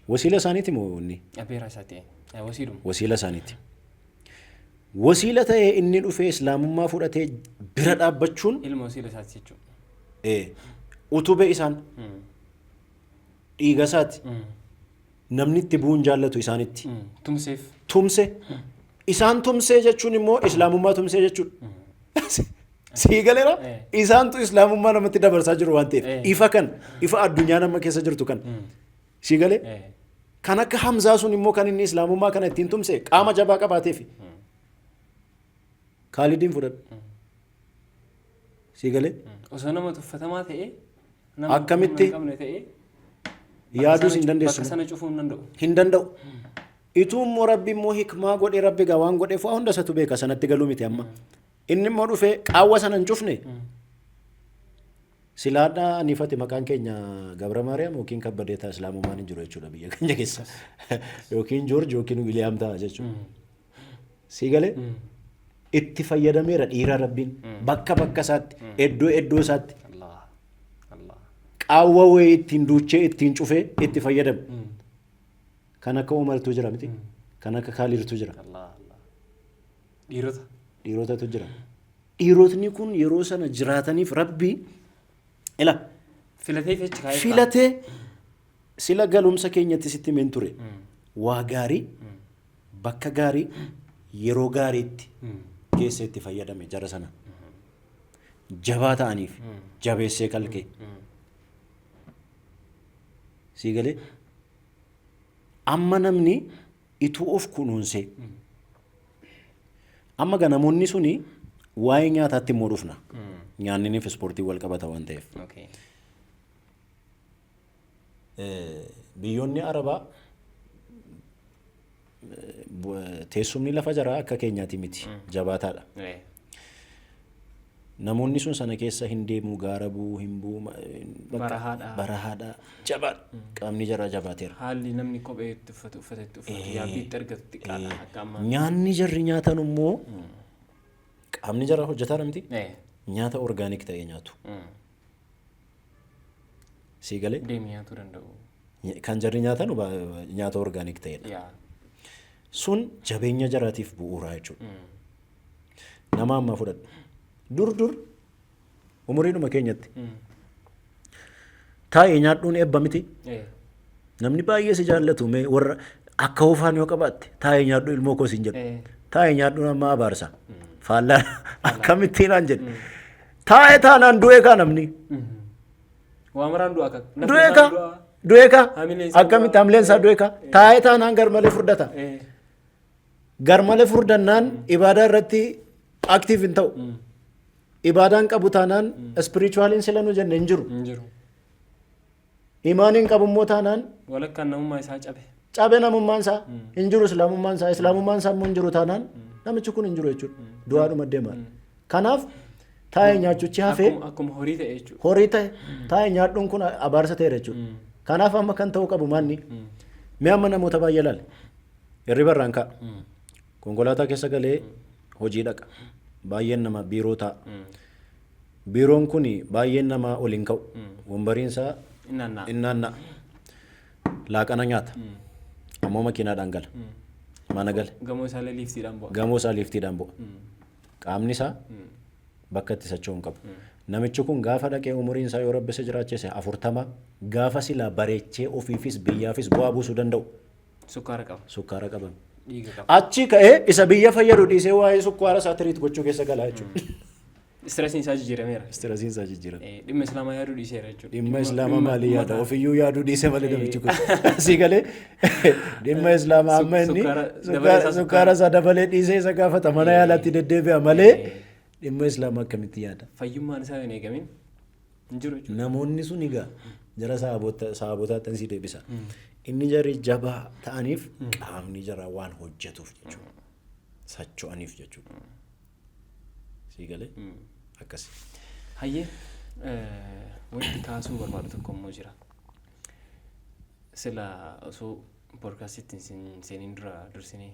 wasiila isaaniiti moo inni? Abeeraa isaati. Wasiiluma. Wasiila isaaniiti. Wasiila ta'ee inni dhufee islaamummaa fudhatee bira dhaabbachuun Ilma wasiila isaati jechuudha. Utube isaan dhiiga isaati. Namni itti bu'uun jaallatu isaanitti. Tumseef. Tumse. Isaan tumsee jechuun immoo islaamummaa tumsee jechuudha. Sii galeera? Isaantu islaamummaa namatti dabarsaa jiru waan ta'eef. Ifa kan ifa addunyaa nama keessa jirtu kan. Sii galee? Kan akka Hamzaa sun immoo kan inni islaamummaa kana ittiin tumse qaama jabaa qabaateef. Kaalidiin fudhadhu. Sii galee? Osoo nama tuffatamaa ta'ee, nama Akkamitti? humna hin qabne ta'ee, Yaaduus hin dandeessu. Bakka sana cufuu hin danda'u. Hin danda'u. Ituu immoo Rabbi immoo hikmaa godhee, Rabbi gaa waan godheef waa hunda isatu beeka, sanatti galuu miti amma. Inni immoo dhufee qaawwa sana hin cufne. Silaadhaa aniifati maqaan keenya Gabra Maariyaam yookiin Kabbadee ta'a, islaamummaan hin jiru jechuudha biyya keenya keessa. Yookiin Joorji yookiin Wiiliyaam ta'a jechuudha. Sii galee? Itti fayyadameera dhiira Rabbiin bakka bakka isaatti, iddoo iddoo isaatti Allah. Allah. Qaawwa wayii ittiin duuchee ittiin cufee itti fayyadamu. Kan akka Umartu jira miti? Kan akka Kaalidtu jira. Allah. Allah. Dhiirota. Dhiirotatu jira. Dhiirotni kun yeroo sana jiraataniif Rabbi ila Filatee achi kaa'ee. Filatee sila galumsa keenyatti sitti himeen ture. Waa gaarii, bakka gaarii, Yeroo gaariitti keessa itti fayyadame jara sana. Jabaa ta'aniif jabeessee kalqee. Sii galee amma namni ituu of kunuunsee amma ga namoonni suni waa'ee nyaataatti immoo dhufna. Nyaanniniif ispoortii wal qabata waan ta'eef. Biyyoonni Arabaa teessumni lafa jaraa akka keenyaati miti, jabaataadha. Namoonni sun sana keessa hin deemu, gaara bu'uu hin bu'u. Bakka Barahaadha. Barahaadha. Jabaadha. Qaamni jaraa jabaateera. Haalli namni kophee itti uffatu, uffata itti uffatu, yaabbii itti argatu xiqqaadha akka ammaa. Nyaanni jarri nyaatan immoo qaamni jaraa hojjetaadha miti. Nyaata organic ta'e nyaatu. Sii galee? Deemee nyaatuu danda'u. Kan jarri nyaatan nyaata organic ta'edha. Sun jabeenya jaraatiif bu'uuraa jechuudha. Nama ammaa fudhadhu. Dur dur umuriidhuma keenyatti taa'ee nyaadhuun eebba miti. Namni baay'ee si jaallatu mee warra akka hofaan yoo qabaatte, "Taa'ee nyaadhu, ilmoo koo," siin jedhu. Taa'ee nyaadhuun amma abaarsa. Faallaa akkamittiin naan jedhe. Taa'ee taanaan du'ee kaa namni. Waa maraan du'a akka. Du'ee kaa. Du'ee kaa. Hamileen isaa Akkamitti du'a. hamileen isaa du'ee kaa. Taa'ee taanaan garmalee furdata. Garmalee furdannaan ibaadaa irratti active hin ta'u. Ibaadaan qabu taanaan spiritualiin sila nu jenne hin jiru. Hin jiru. Imaaniin qabu immoo taanaan Walakkaan namummaa isaa cabe. Cabe namummaan isaa hin jiru, islaamummaan isaa, islaamummaan isaa immoo hin jiru taanaan namichi kun hin jiru jechuudha. Du'aadhuma deema. Kanaaf taa'ee nyaachuchi hafee Akkuma horii ta'e jechuudha. Horii ta'e. Taa'ee nyaadhuun kun abaarsa ta'eera jechuudha. Kanaaf amma kan ta'uu qabu maanni? Mee amma namoota baay'ee ilaali. Hirriba irraan ka'a. Konkolaataa keessa galee hojii dhaqa. Baay'een nama biiroo taa'a. Biiroon kun baay'een namaa ol hin ka'u. Wombariin isaa Inni naanna'a. Inni naanna'a. Laaqana nyaata. Ammoo makiinaadhaan gala. Mana gala. Gamoo isaallee liiftiidhaan bu'a. Gamoo isaa liiftiidhaan bu'a. Qaamni isaa bakka itti socho'u hin qabu. Namichi kun gaafa dhaqee umuriin isaa yoo Rabbi isa jiraachise 40 gaafa silaa bareechee ofiifis biyyaafis bu'aa buusuu danda'u. Sukkaara qaba. Sukkaara qabame. Dhiiga qaba. Achi ka'ee isa biyya fayyadu dhiisee waa'ee sukkaara isaa treat gochuu keessa galaa jechuudha. Stressiin isaa jijjiirameera. Stressiin isaa jijjiirame. Dhimma islaamaa yaaduu dhiiseera jechuudha. Dhimma islaamaa maalii yaada? Ofiyyuu yaaduu dhiise malee namichi kun. Asii galee dhimma islaamaa amma inni Sukkaara dabalee isaa. Sukkaara isaa dabalee dhiisee isa gaafata, mana yaalaatti deddeebi'a malee dhimma islaamaa akkamitti yaada? Fayyummaan isaa hin eegamin hin jiru jechuudha. Namoonni sun egaa jara sahaabotaatti si deebisa. Inni jarri jabaa ta'aniif qaamni jaraa waan hojjetuuf jechuudha. Socho'aniif jechuudha. Sii galee? Akkasi. Hayyee, wanti kaasuu barbaadu tokko immoo jira. Sila osoo podcastiitti hin seeniin dura dursinee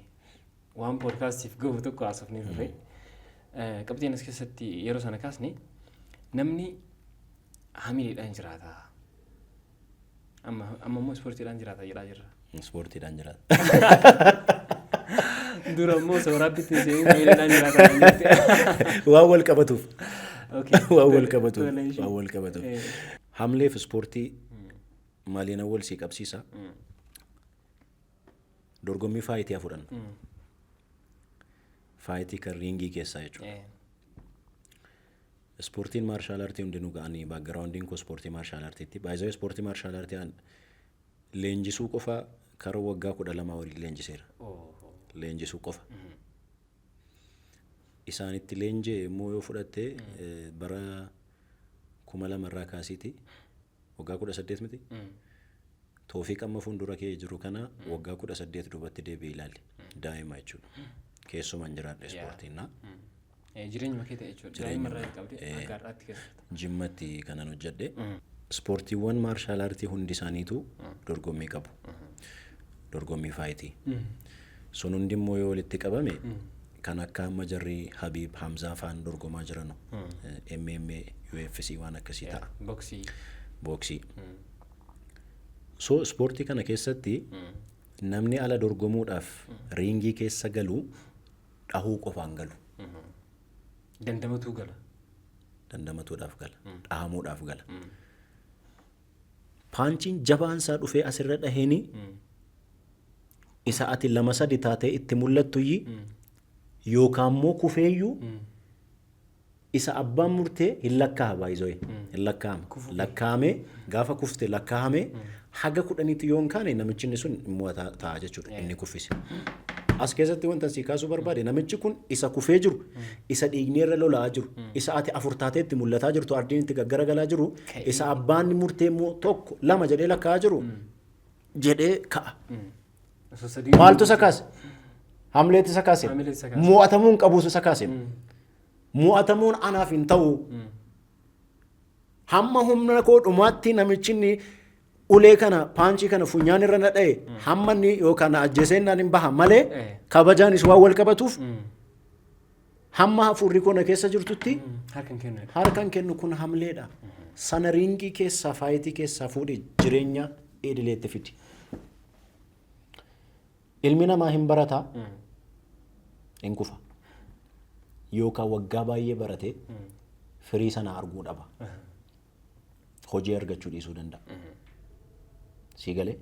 waan podcastiif gahu tokko haasofnee turre. Qabxiin as keessatti yeroo sana kaasne, namni hamileedhaan jiraata. Amma amma immoo ispoortiidhaan jiraata jedhaa jirra. Ispoortiidhaan jiraata. Dura immoo osoo rabbitti hin seeniin hamileedhaan jiraata kan jette. Waan wal qabatuuf. Waan wal qabatuuf. Tole, ishee. Waan wal qabatuuf. Hamleef ispoortii maaliin wal sii qabsiisa? Dorgommii fightii haa fudhannu. Fightii kan ringii keessaa jechuudha. Ispoortiin martial artii hundinuu ga'anii backgroundiin koo ispoortii martial artiitti. Baay'ee ispoortii martial artii an leenjisuu qofa kara waggaa 12 olii leenjiseera. Leenjisuu qofa. Isaanitti leenjee immoo yoo fudhatte bara 2000 irraa kaasiiti waggaa 18 miti. Toofiq amma fuuldura kee jiru kana waggaa 18 duubatti deebi'ee ilaali. Daa'ima jechuudha. Keessumaan jiraadha ispoortiin na. Jireenyuma kee ta'e jechuudha. Daa'ima irraa jalqabdee akka har'aatti keessatti. Jimmatti kanan hojjedhe. Ispoortiiwwan martial artii hundi isaaniitu dorgommii qabu. Dorgommii fightii. Sun hundi immoo yoo walitti qabame kan akka amma jarri Habiib Hamzaa faan dorgomaa jiranu MMA, UFC waan akkasii ta'a. Boksii. Booksii. So ispoortii kana keessatti namni ala dorgomuudhaaf ringii keessa galu dhahuu qofaan galu. Dandamatuu gala. Dandamatuudhaaf gala. Dhahamuudhaaf gala. Punchiin jabaan isaa dhufee asirra dhaheeni isa ati lama sadi taatee itti mul'attuyyi. Yookaan immoo kufeeyyuu isa abbaan murtee hin lakkaa'a baay'isoo hin lakkaa'ama. Lakkaa'amee gaafa kufte lakkaa'amee haga 10tti yoo hin kaane namichi inni sun immoo ta'a jechuudha inni kuffise. As keessatti wanta si kaasuu barbaade, namichi kun isa kufee jiru, isa dhiigni irra lola'aa jiru, isa ati afur taatee itti mul'ataa jirtu, ardiin itti gaggaragalaa jiru, isa abbaan murtee immoo tokko lama jedhee lakkaa'aa jiru jedhee ka'a. Osoo sadii. Maaltu isa kaase? Hamleetu isa kaase. Hamileetu isa kaase. Mo'atamuu hin qabuutu isa kaase. Mo'atamuun anaaf hin ta'u. Hamma humna koo dhumaatti namichi inni ulee kana, punch kana funyaan irra na dha'e, hamma inni yookaan na ajjeesee naan hin baha malee, kabajaanis waan wal qabatuuf, hamma hafuurri koo na keessa jirtutti Harka hin kennu. Harka hin kennu. Kun hamleedha. Sana ring keessaa, fight keessaa fuudhee jireenya idileetti fidi. Ilmi namaa hin barataa, hin kufa. Yookaan waggaa baay'ee baratee firii sana arguu dhaba. Hojii argachuu dhiisuu danda'a. Sii galee?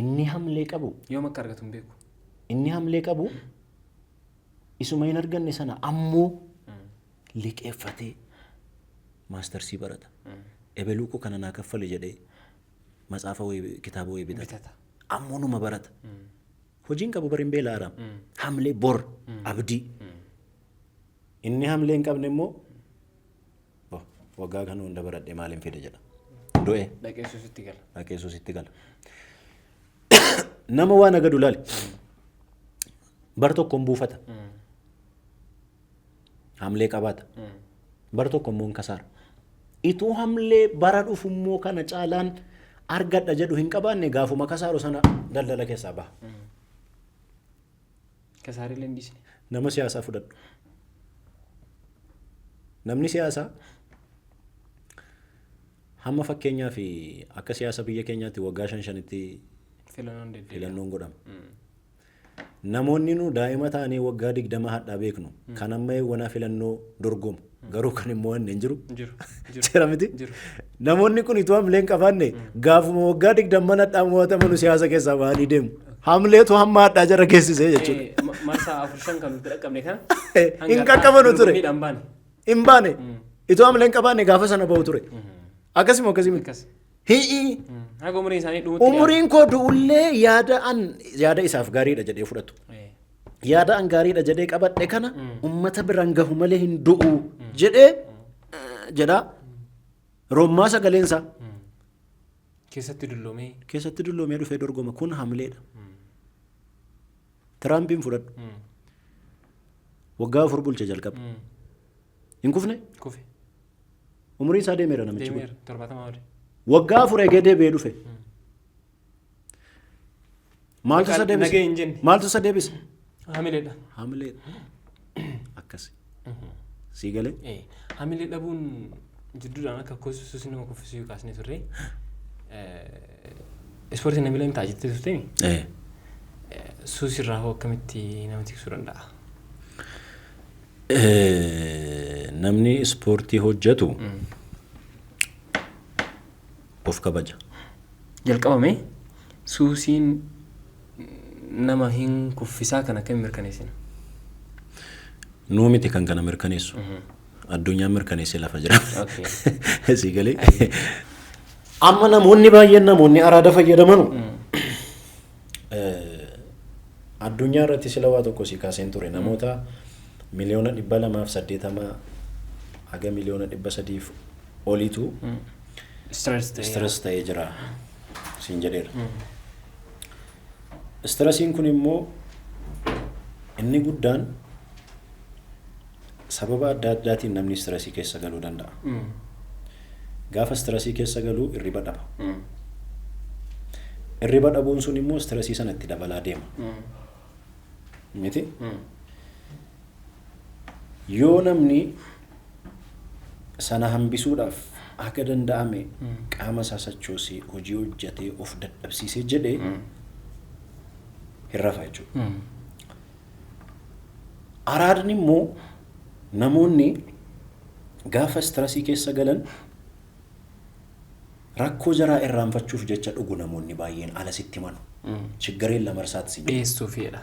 Inni hamlee qabu Yoom akka argatu hin beeku. Inni hamlee qabu isuma hin arganne sana ammoo liqeeffatee masters barata. Ebeluu koo kana naa kaffali jedhee matsaafa wayii, kitaaba wayii bitata. Bitata. Ammoo numa barata. Hojiin qabu bari hin beela'aaraam. Hamlee bor abdii. Inni hamlee hin qabne immoo, "Oh, waggaa kana hunda baradhee maaliin fide?" jedha. Du'e. Dhaqee suusitti gala. Dhaqee suusitti gala. Nama waan agadu laali. Bar tokkoon buufata. Hamlee qabaata. Bar tokko immoo hin kasaara. Ituu hamlee bara dhufu immoo kana caalaan argadha jedhu hin qabaanne, gaafuma kasaaru sana daldala keessaa baha. Kasaariilee hin dhiisne. Nama siyaasaa fudhadhu. Namni siyaasaa hamma fakkeenyaa fi akka siyaasa biyya keenyaatti waggaa shan shanitti Filannoon deddeebi'a. Filannoon godhama. Namoonni nu daa'ima ta'anii waggaa 20 hadhaa beeknu kan amma eewwanaa filannoo dorgomu garuu kan immoo hin jiru. Jiru. Jiru. Jira miti? Jiru. Namoonni kun itoo hamlee hin qabaanne gaafuma waggaa 20 hadhaa mo'ataman siyaasa keessaa bahanii deemu. Hamleetu hamma hadhaa jara geessisee jechuudha. Marsaa afur shan kan nuti dhaqqabne kana. Hin qaqqabanu ture. Dorgommiidhaan baane. Hin baane. Itoo hamlee hin qabaanne gaafa sana bahu ture. Akkasuma akkasii miti. Akkas. Hi'i. Haga umuriin isaanii dhumutti. Umuriin koo du'ullee yaada an yaada isaaf gaariidha jedhee fudhatu. Yaada an gaariidha jedhee qabadhe kana ummata biraan gahu malee hin du'u jedhee jedha. Roommaa sagaleensaa Keessatti dulloomee. Keessatti dulloomee dhufee dorgoma. Kun hamleedha. Tiraampiin fudhadhu. Waggaa 4 bulche jalqaba. Hin kufne? Kufe. Umuriin isaa deemeera namichi kun. Deemeera. 70 oli. Waggaa 4 eegee deebi'ee dhufe. Maaltu isa deebise? Nagee hin jenne. Maaltu isa deebise? Hamileedha. Hamileedha. Akkasi. Sii galee? Hamilee dhabuun jidduudhaan akka suusii nama kuffisuu kaasnee turre. Ispoortiin hamilee ta'a jettee turteemi. Suusirraa hoo akkamitti nama tiksuu danda'a? Namni ispoortii hojjetu of kabaja. Jalqabame suusiin nama hin kuffisaa kan akkamiin mirkaneessina? Nuu miti kan kana mirkaneessu. Addunyaan mirkaneessee lafa jira. Sii galee? Amma namoonni baay'een, namoonni araada fayyadamanu, addunyaa irratti sila waa tokko si kaaseen ture, namoota 280,000,000 haga 300,000,000 oliitu Stress ta'ee. Stress ta'ee jira siin jedheera. Stressiin kun immoo inni guddaan sababa adda addaatiin namni stress keessa galuu danda'a. Gaafa stress keessa galuu hirriba dhaba. Hirriba dhabuun sun immoo stress sana itti dabalaa deema. Miti? Yoo namni sana hambisuudhaaf akka danda'ame qaama isaa sochoosee, hojii hojjetee, of dadhabsiisee jedhee hin rafa jechuudha. Araadni immoo namoonni gaafa stress keessa galan rakkoo jaraa irraanfachuuf jecha dhugu. Namoonni baay'een ala sitti manu. Chiggareen lamarsaatti si jedhu. Dhiyeessuufidha.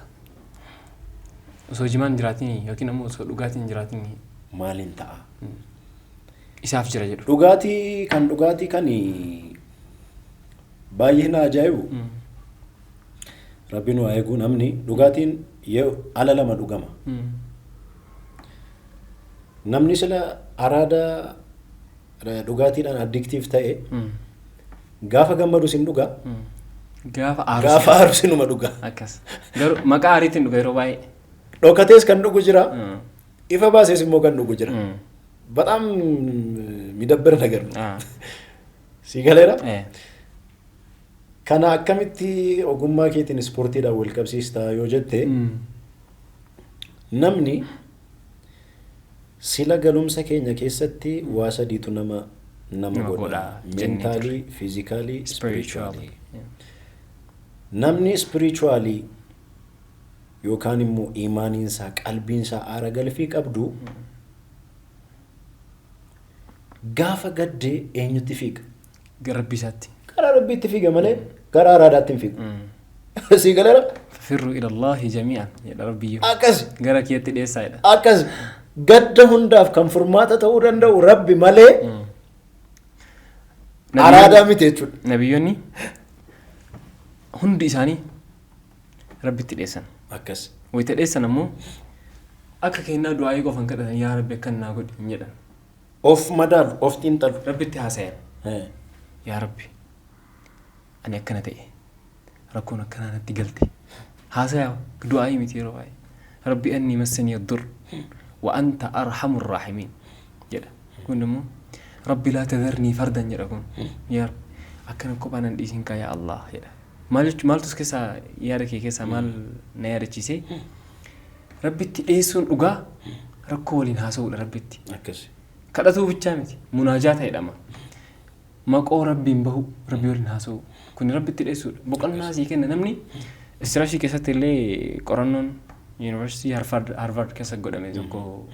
Osoo jimaan jiraatiin yookiin ammoo osoo dhugaatiin jiraatiin maaliin ta'a? Isaaf jira jedhu. Dhugaatii kan baay'ee na ajaa'ibu. Rabbiin waa eeguu namni dhugaatiin ala lama dhugama. Namni sila araada dhugaatiidhaan addictive ta'e gaafa gammadus hin dhuga. Gaafa aarus. Gaafa aarus inuma dhuga. Akkas. Garuu maqaa aariitiin dhuga yeroo baay'ee. Dhokatees kan dhugu jira. Ifa baasees immoo kan dhugu jira. በጣም የሚደብር ነገር ነው። Si galeera? Kana akkamitti ogummaa keetiin ispoortiidhaan wal qabsiistaa yoo jette, namni sila galumsa keenya keessatti waa sadiitu nama nama godha. Mentally, physically, spiritually. Namni spiritually yookaan immoo imaaniinsaa qalbiinsaa aara galfii qabdu gaafa gaddee eenyutti fiiga? Gara Rabbii isaatti. Gara Rabbiitti fiiga malee gara araadaatti hin fiigu. Si galeera? Firru ilallahi jamii'an jedha Rabbiyyuu. Akkas. Gara keetti dhiyeessaa jedha. Akkas gadda hundaaf kan furmaata ta'uu danda'u Rabbi malee araadaa miti jechuudha. Nabiyyoonni hundi isaanii Rabbitti dhiyeessan. Akkas. Wayita dhiyeessan ammoo akka kennaa du'aayii qofan kadhatan yaa Rabbi akkan naa godhi hin jedhan. Of madaalu, of xiinxalu. Rabbitti haasayan. Yaa Rabbi ani akkana ta'e rakkoon akkanaa natti galte. Haasayaa du'aayii miti yeroo baay'ee. Rabbi anni massanii dur wa anta arhamur raahimiin jedha. Kun immoo Rabbi laa tadharnii fardan jedha kun. Yaa Rabbi akkana kophaa nan dhiisin kaa yaa Allah jedha. Maal jechuun maaltu as keessaa yaada kee keessaa maal na yaadachiise? Rabbitti dhiyeessuun dhugaa rakkoo waliin haasa'uudha Rabbitti. Akkas. Kadhatuu bichaa miti munaajaa ta'edha. Maqoo Rabbiin bahu Rabbi waliin haasa'u kun Rabbitti dhiyeessuudha. Boqonnaa sii kenna namni istiraashii keessatti illee qorannoon yuunivarsiitii Harvard keessa godhame tokko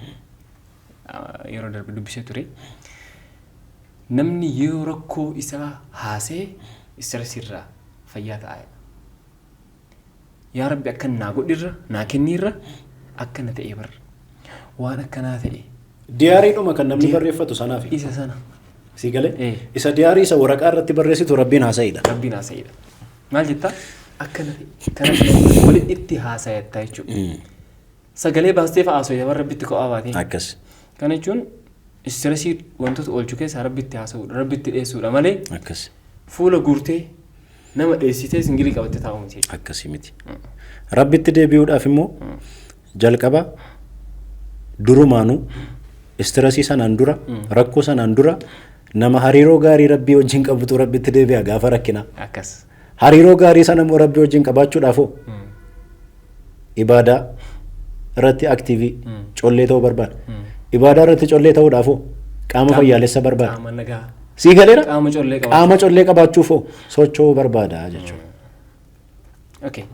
yeroo darbe dubbisee ture. Namni yoo rakkoo isaa haasee istiraasii irraa fayyaa ta'a. Yaa Rabbi akka naa godhirra naa kenniirra akkana ta'ee barra waan akkanaa ta'e. Diyaariidhuma kan namni barreeffatu sanaaf. Isa sana. Si galee? Isa diyaarii isa waraqaa irratti barreessitu Rabbiin haasa'idha. Rabbiin haasa'idha. Maal jettaa? Akkana ta'e. Kana walitti itti haasa'atta jechuudha. Sagalee baastee fa'a haasa'u warra Rabbitti kophaa baatee. Akkas. Kana jechuun istiresii wantoota oolchuu keessaa Rabbitti haasa'uudha. Rabbitti dhiyeessuudha malee. Akkas. Fuula guurtee nama dheessitee singilii qabattee taa'u miti jechuudha. Akkasii miti. Rabbitti deebi'uudhaaf immoo jalqaba durumaanuu istiresii sanaan dura rakkoo sanaan dura nama hariiroo gaarii Rabbii wajjin qabutu Rabbitti deebi'a gaafa rakkinaa. Akkas. Hariiroo gaarii sana immoo Rabbii wajjin qabaachuudhaafoo ibaadaa irratti aktiivii collee ta'uu barbaada. Ibaadaa irratti collee ta'uudhaafoo qaama fayyaalessa barbaada. Qaama nagaa. Sii galeera? Qaama collee qabaachuu. Qaama collee qabaachuufoo socho'uu barbaada jechuudha. Okay.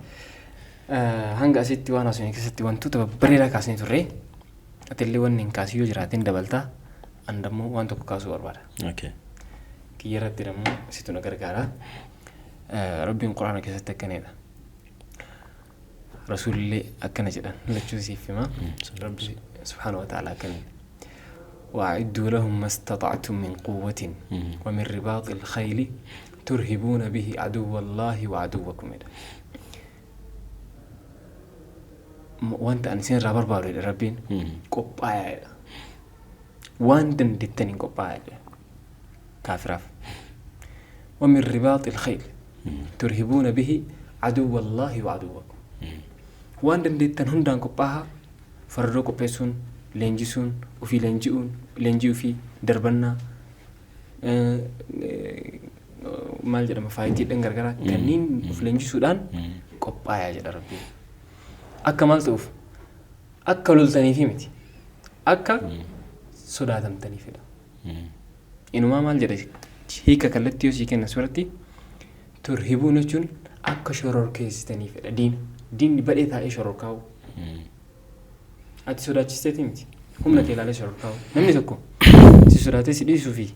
Hanga asitti waan haasofne keessatti wantoota babbareedaa kaasnee turre. Atillee wanni hin kaasii yoo jiraatin dabaltaa. An dammoo waan tokko kaasuu barbaada. Okay. Kiyya irratti dammoo situ na gargaara. Rabbiin Quraana keessatti akkanadha. Rasuulillee akkana jedhan lachuu siif hima. Rabbi subhaanahu wa ta'ala akkana. وأعدوا لهم ما استطعتم من قوة ومن رباط الخيل ترهبون به عدو الله وعدوكم. وانت أنسين رابر بارو ربين قبايا وان دندتني قبايا كافراف ومن رباط الخيل ترهبون به عدو الله وعدوكم. وان دندتن هندان قباها فردو قبيسون leenjisuun ofii leenji'uun leenjii ofii darbannaa maal jedhama faayitiidhaan gargaraa kanneen of leenjisuudhaan qophaayaa jedha Rabbiin. Akka maal ta'uuf akka loltaniifi miti akka sodaatamtaniifidha. Inumaa maal jedha hiika kallattii yoo sii kenna suuratti turhibuun jechuun akka shororkeessitaniifidha diina diinni badhee taa'ee shororkaa'u. Ati sodaachisteeti miti. Humna kee ilaalee shororkaa'u. Namni tokko si sodaatee si dhiisuu fi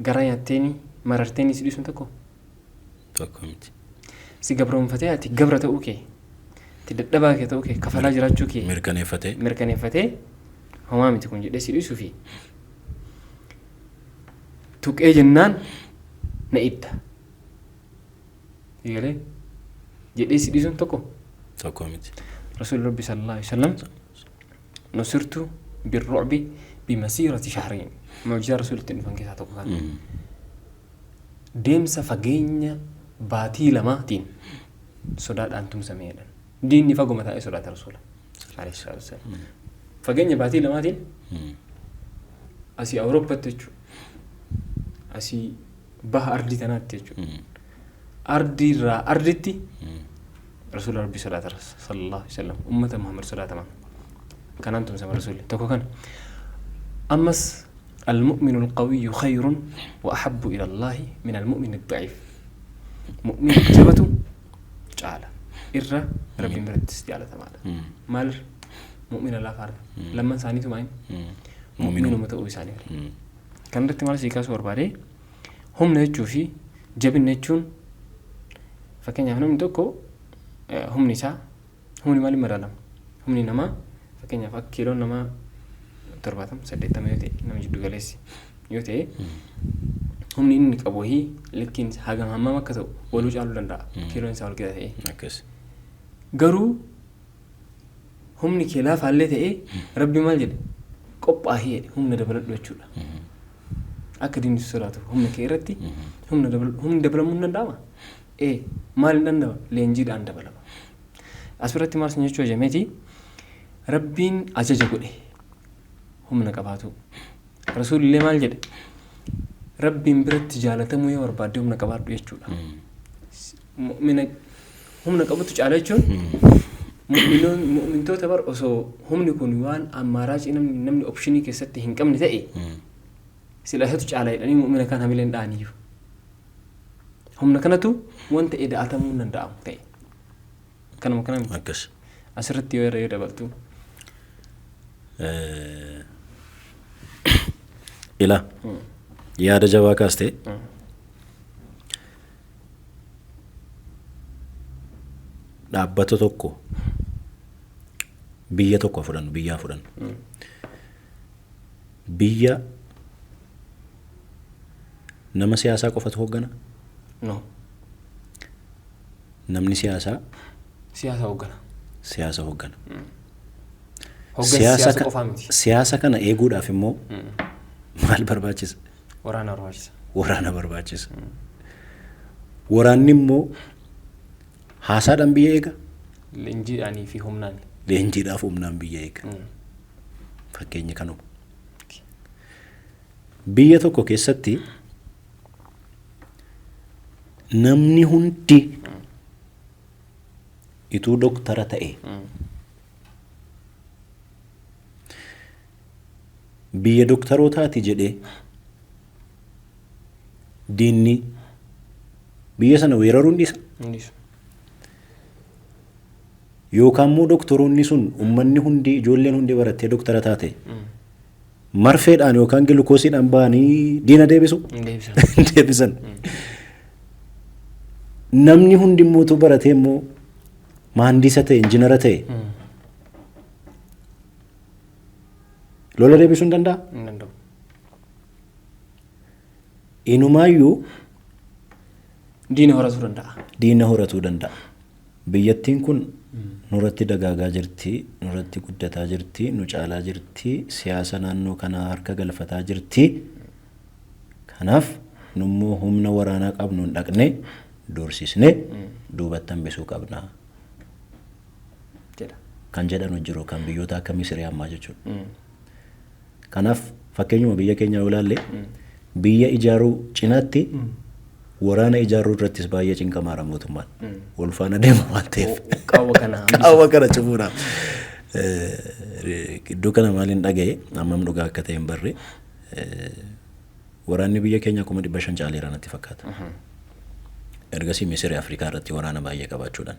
gara nyaatteeni mararteeni si dhiisuun tokko. Tokko miti. Si gabroonfatee ati gabra ta'uu kee Itti dadhabaa kee ta'uu kee kafalaa jiraachuu kee Mirkaneeffatee. Mirkaneeffatee homaa miti kun jedhee si dhiisuu fi tuqee jennaan na idda. Eegalee jedhee si dhiisuun tokko. Tokko miti. Rasuulli Rabbi sallallahu alaihi wasallam nusirtu birru'bi bimasiirati shahriin, mu'jizaa rasuulli ittiin dhufan keessaa tokko kana. Deemsa fageenya baatii lamaatiin sodaadhaan tumsamee jedhan. Diinni fagoma taa'ee sodaata rasuula. Alayhi salaatu wassalaam. Fageenya baatii lamaatiin asii Awurooppaatti jechuudha. Asii baha ardii tanaatti jechuudha. Ardii irraa arditti rasuula Rabbii sodaata sallallahu alaihi wasallam, ummata Muhammad sodaataman. Kanaan tumsama rasuulli tokko kana. Ammas المؤمن القوي خير وأحب إلى الله من المؤمن الضعيف. Mu'mina jabatu caala irra Rabbiin birattis jaalatamaadha. Maal mu'mina laafaarra? Lamman isaaniitu maal mu'minuma ta'uu isaanii. Kan irratti maal sii kaasuu barbaade, humna jechuu fi jabina jechuun, fakkeenyaaf namni tokko humni isaa, humni maaliin madaalama? Humni namaa, fakkeenyaaf akka kiiloon namaa 70 80 yoo ta'e, nama jiddu galeessi yoo ta'e, humni inni qabu wahii likkiin hagam hammam akka ta'u waluu caaluu danda'a kiiloon isaa wal qixa ta'e. Garuu humni kee laafaallee ta'e, Rabbi maal jedhe? Qophaa'ii jedhe, humna dabaladhu jechuudha. Akka diinni si sodaatu humna kee irratti humna dabaladhu. Humni dabalamuu hin danda'ama? Ee, maal hin danda'ama? Leenjiidhaan dabalama. As biratti maal sin jechuu ajameeti? Rabbiin ajaja godhe humna qabaatu. Rasuulillee maal jedhe? Rabbiin biratti jaalatamuu yoo barbaadde humna qabaadhu jechuudha. Mu'mina humna qabutu caala jechuun mu'mintoota bar osoo humni kun waan ammaaraacii namni option keessatti hin qabne ta'e, sila isatu caala jedhanii mu'mina kan hamileen dha'aniyyuu. Humna kanatu wanta ida'atamuu hin danda'amu ta'e. Kanuma kana miti. Akkas. Asirratti yoo irra yoo dabaltu. Ila yaada jabaa kaaste. Dhaabbata tokko, biyya tokko fudhannu, biyyaa fudhannu. Biyya nama siyaasaa qofatu hooggana. No. Namni siyaasaa Siyaasa hooggana. Siyaasa hooggana. Hooggansi siyaasa qofaa miti. Siyaasa kana eeguudhaaf immoo maal barbaachisa? Waraana barbaachisa. Waraana barbaachisa. Waraanni immoo haasaadhaan biyya eega. Leenjiidhaanii fi humnaan. Leenjiidhaaf humnaan biyya eega. Fakkeenya kanuma. Biyya tokko keessatti namni hundi ituu doktara ta'e, biyya doktarootaati jedhee diinni biyya sana weeraruun dhiisa. Hin dhiisu. Yookaan immoo doktoroonni sun, uummanni hundi, ijoolleen hundi barattee doktara taate, marfeedhaan yookaan gilukoosiidhaan ba'anii diina deebisu. Hin deebisan. Hin deebisan. Namni hundi immoo utuu baratee immoo mahandisa ta'e, injinara ta'e, lola deebisuu hin danda'a. Hin danda'u. Inumaayyuu Diina horatuu danda'a. Diina horatuu danda'a. Biyyattiin kun nurratti dagaagaa jirti, nurratti guddataa jirti, nu caalaa jirti, siyaasa naannoo kanaa harka galfataa jirti. Kanaaf nummoo humna waraanaa qabnuun dhaqnee doorsisnee duubatti hambisuu qabna. Jedha. Kan jedhanu jiru, kan biyyoota akka Misrii ammaa jechuudha. Kanaaf fakkeenyuma biyya keenyaa yoo ilaalle, biyya ijaaruu cinaatti waraana ijaaruu irrattis baay'ee cinqamaara mootummaan. Wal faana deema waan ta'eef. Qaawwa kana hambisuuf. Qaawwa kana cufuudhaaf. Gidduu kana maaliin dhaga'e, hammam dhugaa akka ta'e hin barre, waraanni biyya keenya 500,000 caaleera natti fakkaata. Ergasii Misiri Afrikaa irratti waraana baay'ee qabaachuudhaan.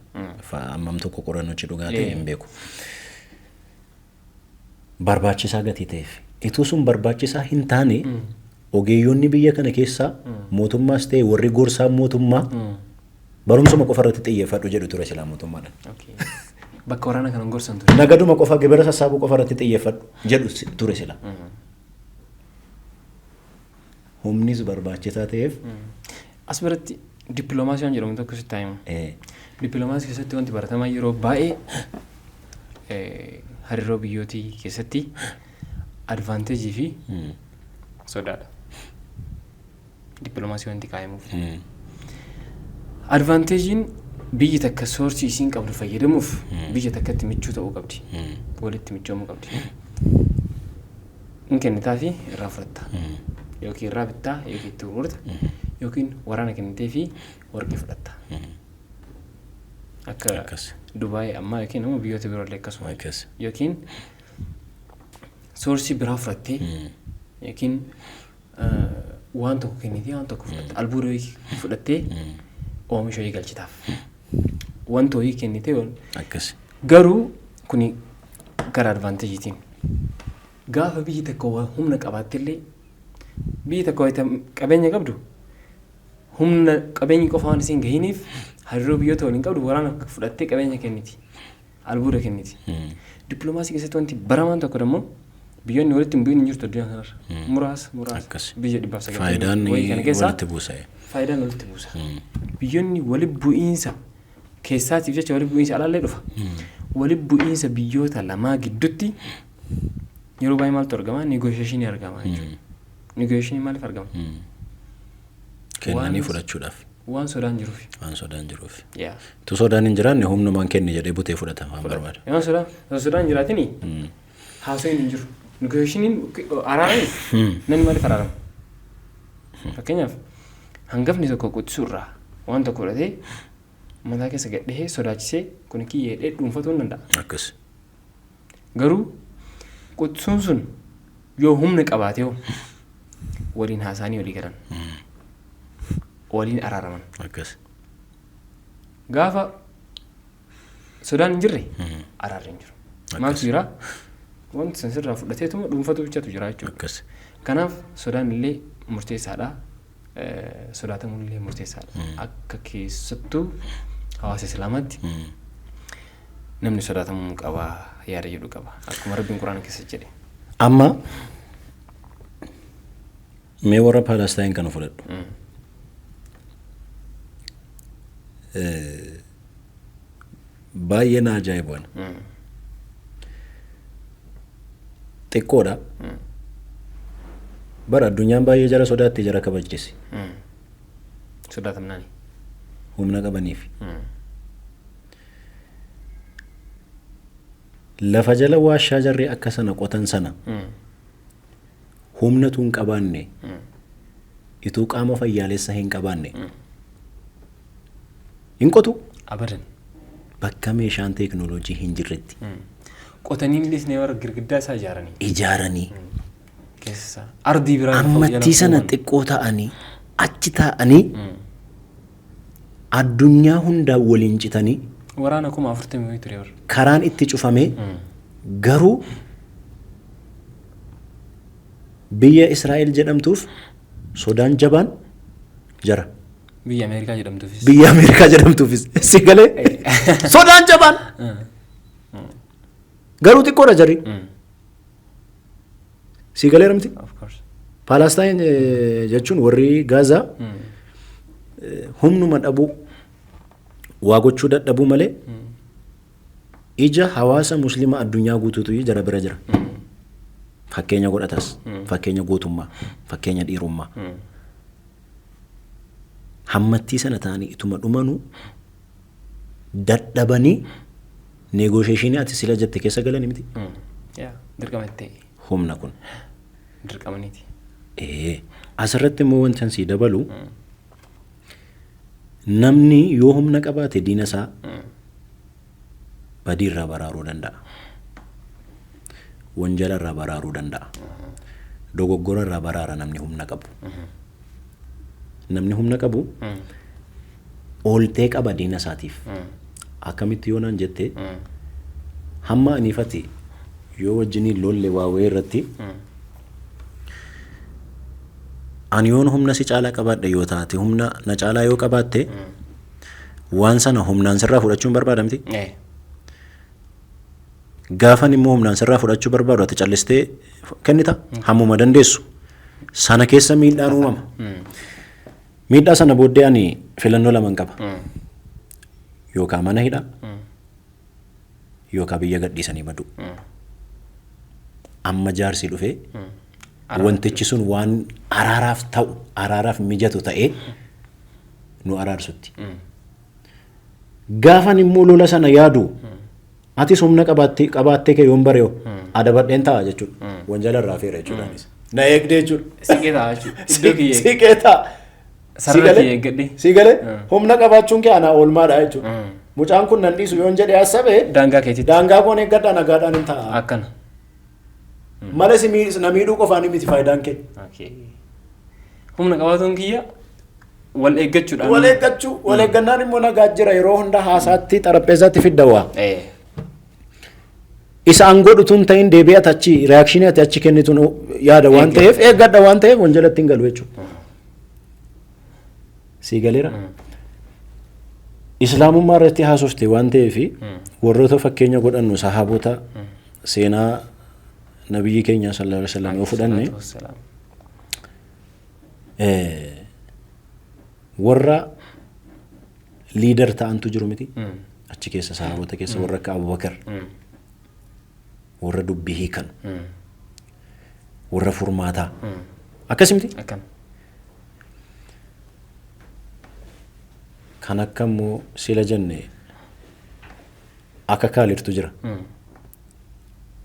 Hammam tokko qorannochi dhugaa ta'e hin beeku. Barbaachisaa gatii ta'eef. Ituu sun barbaachisaa hin taane, ogeeyyonni biyya kana keessaa mootummaas ta'e warri gorsaa mootummaa barumsuma qofa irratti xiyyeeffadhu jedhu ture silaa mootummaadhaan. Bakka waraana kana hin gorsan ture. Nagaduma qofa gibira sassaabuu qofa irratti xiyyeeffadhu jedhu ture sila. Humnis barbaachisaa ta'eef. As biratti dippiloomaasii waan jedhamu tokko sitti himu. Dippiloomaasii keessatti wanti baratamaa yeroo baay'ee hariiroo biyyootii keessatti advantage fi sodaadha. Dippiloomaasii wanti kaa'amuuf. Advantageiin biyyi takka source isiin qabdu fayyadamuuf biyya takkatti michuu ta'uu qabdi. Walitti michoomuu qabdi. In kennitaa fi irraa fudhatta. Yookiin irraa bittaa yookiin itti gurgurta yookiin waraana kennitee fi warqee fudhatta. Akka Dubaay ammaa yookiin immoo biyyoota biroollee akkasuma. Yookiin source biraa fudhattee yookiin waan tokko kennitee waan tokko fudhatta. Albuuda wayii fudhattee oomisha wayii galchitaaf. Wanta wayii kennitee garuu kuni gara advantageiitiin. Gaafa biyyi takka humna qabaattellee, biyyi takka wayita qabeenya qabdu, humna qabeenyi qofa waan isiin gahiniif hariiroo biyyoota waliin qabdu waraana fudhattee qabeenya kenniti. Albuuda kenniti. Dippiloomaasii keessatti wanti baramaan tokko immoo biyyoonni walitti hin bu'in hin jirtu addunyaa kanarra. Muraasa muraasa biyya 190 Faayidaan wayii kana keessaa walitti buusa. Faayidaan walitti buusa. Biyyoonni walitti bu'iinsa keessaatiif jecha walitti bu'iinsa alaallee dhufa. Walitti bu'iinsa biyyoota lamaa gidduutti yeroo baay'ee maaltu argama? Negotiation argama jechuudha. Negotiation maaliif argama? Kennanii fudhachuudhaaf. Waan sodaan jiruuf. Waan sodaan jiruuf. Yaa. Tu sodaan hin jiraanne humnumaan kenni jedhee butee fudhata waan barbaadu. Waan sodaan jiraatini haasawin hin jiru. Negotiationiin araarani namni maaliif araarama? Fakkeenyaaf, hangafni tokko quxisuu irraa waan tokko fudhatee mataa keessa gadhee sodaachisee kun kiyyee jedhee dhuunfatuu hin danda'a. Garuu quxisuun sun yoo humna qabaate hoo waliin haasa'anii walii galan. Waliin araaraman. Gaafa sodaan hin jirre araarri hin jiru. Maaltu jira? Wanti san sirraa fudhateetuma dhuunfatu bichatu jira jechuudha. Kanaaf sodaan illee murteessaadha. Sodaatamuun illee murteessaadha. Akka keessattuu hawaasa Islaamaatti namni sodaatamuu qaba yaada jedhu qaba. Akkuma Rabbiin Quraana keessa jedhe. Amma mee warra Paalestaayin kana fudhadhu. Baay'ee na ajaa'ibu ana. Xiqqoodha. Bara addunyaan baay'ee jara sodaatti, jara kabajjisi. Sodaatamnaani. Humna qabaniif. Lafa jala waashaa jarri akka sana qotan sana humnatu hin qabaanne, ituu qaama fayyaalessa hin qabaanne hin qotu. Abadan. Bakka meeshaan teeknooloojii hin jirretti. Qotanii illee warra girgiddaa isaa ijaaranii. Ijaaranii. Keessa ardii biraa Ammattii sana xiqqoo ta'anii achi taa'anii addunyaa hundaa waliin citanii Waraana 40,000 wayii ture warra. Karaan itti cufamee garuu biyya Israa'el jedhamtuuf sodaan jabaan jara. Biyya Ameerikaa jedhamtuufis. Biyya Ameerikaa jedhamtuufis. Si galee sodaan jabaan. Garuu xiqqoodha jarri. Si galee ramti? Of course. Paalestaan jechuun warri Gaazaa humnuma dhabuu, waa gochuu dadhabuu malee ija hawaasa musliima addunyaa guutuutu jara bira jira. Fakkeenya godhatas, fakkeenya gootummaa, fakkeenya dhiirummaa. Hammattii sana ta'anii ituma dhumanuu dadhabanii negotiation ati sila jette keessa galanii miti. Yaa, dirqama itti ta'e. Humna kun. Dirqamaniiti. Asirratti immoo wanti sii dabalu, namni yoo humna qabaate diina isaa badii irraa baraaruu danda'a. Wanjala irraa baraaruu danda'a. Dogoggora irraa baraara namni humna qabu. Namni humna qabu ooltee qaba diina isaatiif. Akkamitti yoo naan jette, hamma aniifati yoo wajjiniin lolle waa wayii irratti, ani yoon humna si caalaa qabaadhe yoo taate, humna na caalaa yoo qabaatte, waan sana humnaan sirraa fudhachuun barbaadamti. Gaafan immoo humnaan sirraa fudhachuu barbaadu ati callistee kennita hammuma dandeessu. Sana keessa miidhaan uumama. Miidhaa sana booddee ani filannoo laman qaba. Yookaan mana hidhaa yookaan biyya gadhiisanii badu. Amma jaarsi dhufee wantichi sun waan araaraaf ta'u, araaraaf mijatu ta'ee nu araarsutti. Gaafan immoo lola sana yaadu atis humna qabaattee kee yoon bareeyo adabadheen ta'a jechuudha. Wanjala irraa feera jechuudhaanis. Na eegdee jechuudha. Siqee ta'a jechuudha. Iddoo kiyya eegde. Siqee ta'a. Sarara kiyya eeggadhe. Si galee humna qabaachuun kee anaa oolmaadha jechuudha. Mucaan kun nan dhiisu yoon jedhee assabe Daangaa keetitti. Daangaa koon eeggadhaa nagaadhaan hin ta'a. Akkana. Malee si na miidhuu qofaan miti faayidaan kee. Okay. Humna qabaatuun kiyya wal eeggachuudhaan. Wal eeggachuu, wal eeggannaan immoo nagaa jira yeroo hunda haasaatti xarapheezaatti fidda waa. Isa an godhu tun ta'in deebi'ee ati achi reakshinii ati achi kennituun yaada waan ta'eef eeggadha waan ta'eef wanjalatti hin galu jechuudha. Sii galeera? Islaamummaa irratti haasofte waan ta'eef warroota fakkeenya godhannu sahaabota seenaa nabiyyi keenya sallallahu alaihi wasallam yoo fudhanne warra liidar ta'antu jiru miti. Achi keessa sahaabota keessa warra akka Abubakar warra dubbii hiikan warra furmaataa akkas miti. Kan akka immoo sila jenne akka Kaalirtu jira.